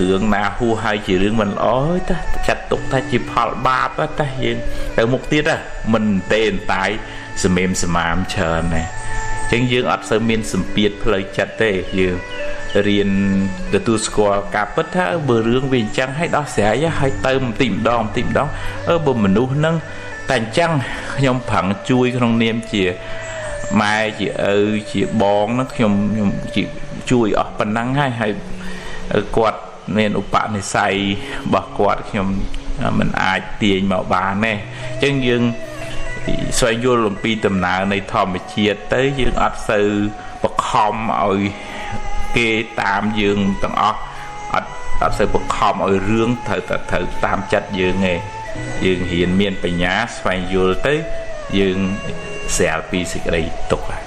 រឿងណាហួសហើយជារឿងមិនល្អតែចាត់ទុកថាជាផលបាបតែយើងទៅមុខទៀតមិនទេអន្តាយសមេមសមាមច្រើនដែរអញ្ចឹងយើងអត់សូវមានសម្ពាធផ្លូវចិត្តទេយើងរៀនទទួលស្គាល់ការពិតថាបើរឿងវាអញ្ចឹងហើយដោះស្រាយហើយទៅបន្តិចម្ដងបន្តិចម្ដងបើមនុស្សហ្នឹងតែអញ្ចឹងខ្ញុំប្រឹងជួយក្នុងនាមជាម៉ែជាឪជាបងហ្នឹងខ្ញុំជួយអស់ប៉ុណ្ណឹងហើយហើយគាត់មានឧបនិស្ស័យរបស់គាត់ខ្ញុំមិនអាចទាញមកបានទេអញ្ចឹងយើងស្វែងយល់អំពីដំណើរនៃធម្មជាតិទៅយើងអត់សូវបខំឲ្យគេតាមយើងទាំងអស់អត់សូវបខំឲ្យរឿងត្រូវតែត្រូវតាមចិត្តយើងទេយើងរៀនមានបញ្ញាស្វែងយល់ទៅយើងស្រាលពីសេចក្តីទុក្ខហើយ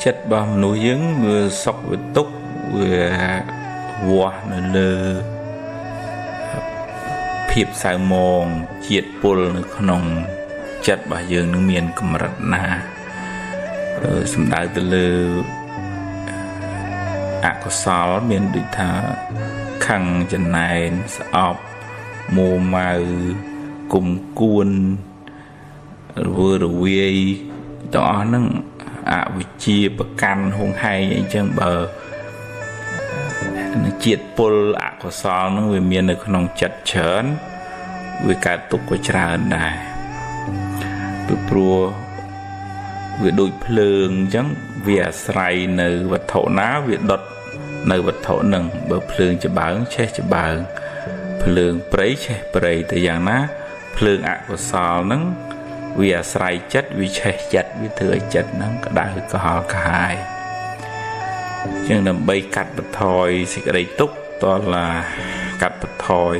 ចិត្តរបស់មនុស្សយើងវាសុខវាទុក្ខវាវាស់នៅលើភាពសៅមងជាតិពុលនៅក្នុងចិត្តរបស់យើងនឹងមានកម្រិតណាសំដៅទៅលើអកុសលមានដូចថាខឹងចំណែនស្អប់មួម៉ៅគុំគួនរវើរវាយទាំងអស់ហ្នឹងអវិជ្ជាប្រកាន់ហួងហែងអីចឹងបើជាតិពុលអកុសលហ្នឹងវាមាននៅក្នុងចិត្តច្រើនវាកើតទុក្ខក៏ច្រើនដែរពីព្រោះវាដូចភ្លើងអញ្ចឹងវាអាស្រ័យនៅវត្ថុណាវាដុតនៅវត្ថុហ្នឹងបើភ្លើងច្បើងឆេះច្បើងភ្លើងព្រៃឆេះព្រៃទៅយ៉ាងណាភ្លើងអកុសលហ្នឹងវាអាស្រ័យចិត្តវាឆេះចិត្តវាធ្វើឲ្យចិត្តហ្នឹងក្តៅក្រហល់ក្រហាយជាងដើម្បីកាត់បន្ថយសេចក្តីទុក្ខតឡាកាត់បន្ថយ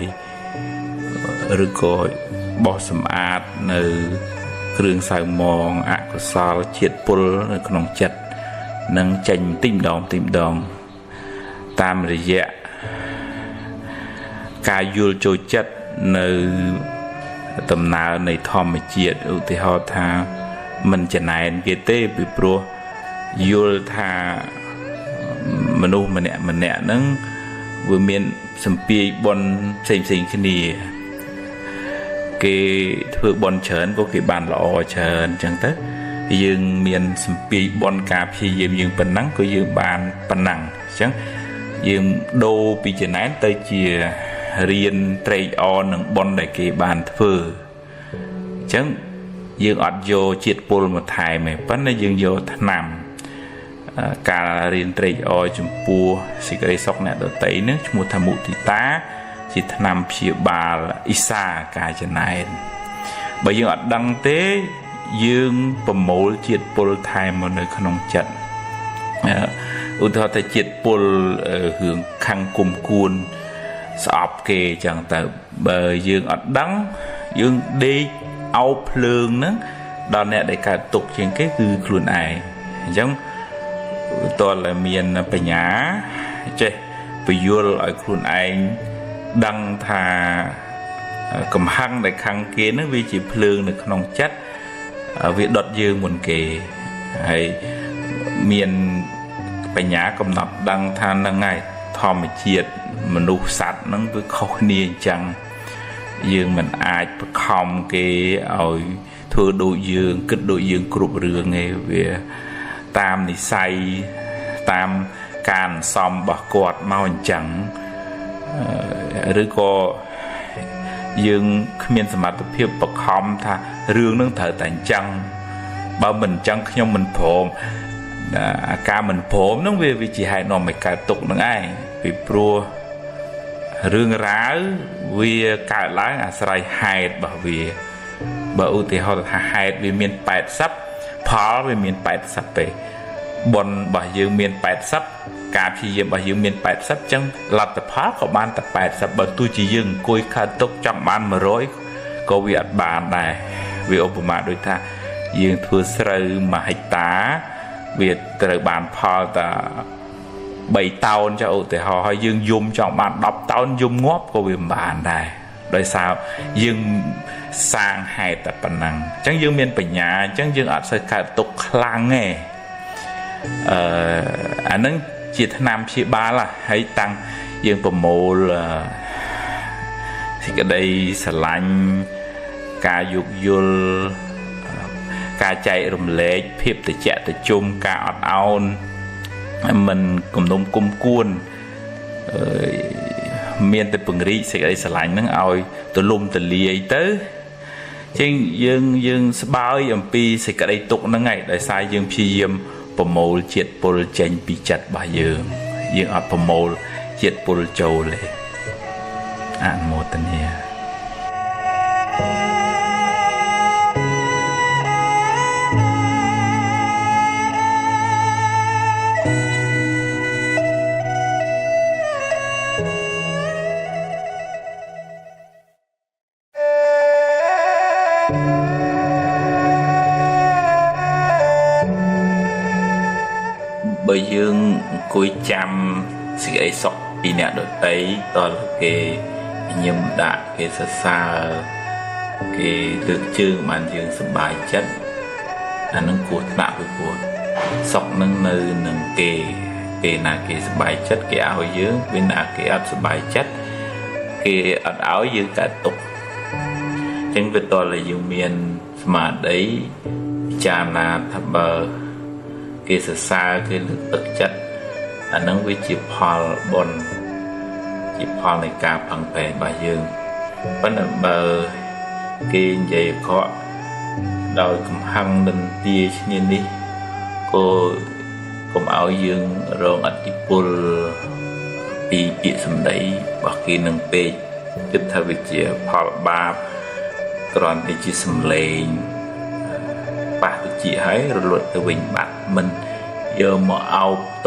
ឬក៏បោះសម្អាតនៅគ្រឿងសៅមងអកុសលជាតិពុលនៅក្នុងចិត្តនឹងចេញបន្តិចម្ដងបន្តិចម្ដងតាមរយៈការយល់ចូលចិត្តនៅដំណើរនៃធម្មជាតិឧទាហរណ៍ថាមិនចំណែនគេទេពីព្រោះយល់ថាមនុស្សម្នាក់ម្នាក់ហ្នឹងវាមានសម្ពាយបុណ្យផ្សេងផ្សេងគ្នាគេធ្វើបុណ្យច្រើនក៏គេបានល្អច្រើនអញ្ចឹងទៅយើងមានសម្ពាយបុណ្យការព្យាយាមយើងប៉ុណ្ណឹងក៏យើងបានប៉ុណ្ណឹងអញ្ចឹងយើងដូរពីចំណែនទៅជារៀនត្រេកអរនឹងបុណ្យដែលគេបានធ្វើអញ្ចឹងយើងអត់យកជាតិពុលមកថែមទេប៉ុន្តែយើងយកថ្នាំការរៀនត្រេកអរចំពោះសេចក្តីសុខអ្នកដទៃនឹងឈ្មោះថាមុទិតា ជាថ្នាំព្យាបាលអ៊ីសាការចំណែនបើយើងអត់ដឹងទេយើងប្រមូលជាតិពុលថែមមកនៅក្នុងចិត្តឧទាហរណ៍ថាជាតិពុលរឿងខឹងគុំគួនស្អប់គេចឹងទៅបើយើងអត់ដឹងយើងដេកអោបភ្លើងហ្នឹងដល់អ្នកដែលកើតទុកជាងគេគឺខ្លួនឯងអញ្ចឹងតើតែមានបញ្ញាចេះពយល់ឲ្យខ្លួនឯងដឹងថាកំហឹងដែលខឹងគេហ្នឹងវាជាភ្លើងនៅក្នុងចិត្តវាដុតយើងមុនគេហើយមានបញ្ញាកំណត់ដឹងថាហ្នឹងហើយធម្មជាតិមនុស្សសត្វហ្នឹងវាខុសគ្នាអញ្ចឹងយើងមិនអាចបខំគេឲ្យធ្វើដូចយើងគិតដូចយើងគ្រប់រឿងទេវាតាមនិស័យតាមការអន្សំរបស់គាត់មកអញ្ចឹងឬក៏យើងគ្មានសមត្ថភាពបខំថារឿងនឹងត្រូវតែអញ្ចឹងបើមិនអញ្ចឹងខ្ញុំមិនព្រមអាការមិនព្រមហ្នឹងវាជាហេតុនាំឲ្យកើតទុក្ខហ្នឹងឯងពីព្រោះរឿងរ៉ាវវាកើតឡើងអាស្រ័យហេតុរបស់វាបើឧទាហរណ៍ថាហេតុវាមាន80ផលវាមាន80ទេបុណ្យរបស់យើងមាន80ការព្យាយាមរបស់យើងមាន80អញ្ចឹងលទ្ធផលក៏បានតែ80បើទោះជាយើងអង្គុយកើតទុកចង់បាន100ក៏វាអត់បានដែរវាឧបមាដូចថាយើងធ្វើស្រូវ1ហិកតាវាត្រូវបានផលតែ3តោនចុះឧទាហរណ៍ហើយយើងយំចង់បាន10តោនយំងាប់ក៏វាមិនបានដែរដោយសារយើងសាងហេតុតែប៉ុណ្ណឹងអញ្ចឹងយើងមានបញ្ញាអញ្ចឹងយើងអត់សូវកើតទុកខ្លាំងទេអាហ្នឹងជាថ្នាំព្យាបាលហើយតាំងយើងប្រមូលសេចក្តីស្រឡាញ់ការយោគយល់ការចែករំលែកភាពត្រជាក់ត្រជុំការអត់ឱនមិនគំនុំគុំគួនមានតែពង្រីកសេចក្តីស្រឡាញ់ហ្នឹងឲ្យទលំទលាយទៅជាងយើងស្បើយអំពីសេចក្តីទុក្ខហ្នឹងឯងដោយសារយើងព្យាយាមប្រមូលជាតិពុលចេញពីចិត្តរបស់យើងយើងអត់ប្រមូលជាតិពុលចូលទេអនុមោទនាបើយើងអង្គុយចាំសេចក្តីសុខពីអ្នកដទៃតើគេញឹមដាក់គេសរសើរគេលើកជើងបានយើងសប្បាយចិត្តអានឹងគ្រោះថ្នាក់ពីព្រោះសុខនឹងនៅនឹងគេពេលណាគេសប្បាយចិត្តគេឲ្យយើងពេលណាគេអត់សប្បាយចិត្តគេអត់ឲ្យយើងកើតទុក្ខអញ្ចឹងវាតើយើងមានស្មារតីពិចារណាថាបើគេសរសើរគេលើកទឹកចិត្តអានឹងវាជាផលបុណ្យជាផលនៃការប្រឹងប្រែងរបស់យើងប៉ុន្តែបើគេនិយាយអាក្រក់ដោយកំហឹងនិន្ទាឈ្នានេះក៏កុំឲ្យយើងរងឥទ្ធិពលពីពាក្យសម្ដីរបស់គេនឹងពេកគិតថាវាជាផលបាបគ្រាន់តែជាសម្លេងប៉ះតិចហើយរលត់ទៅវិញបាត់មិនយកមកអោប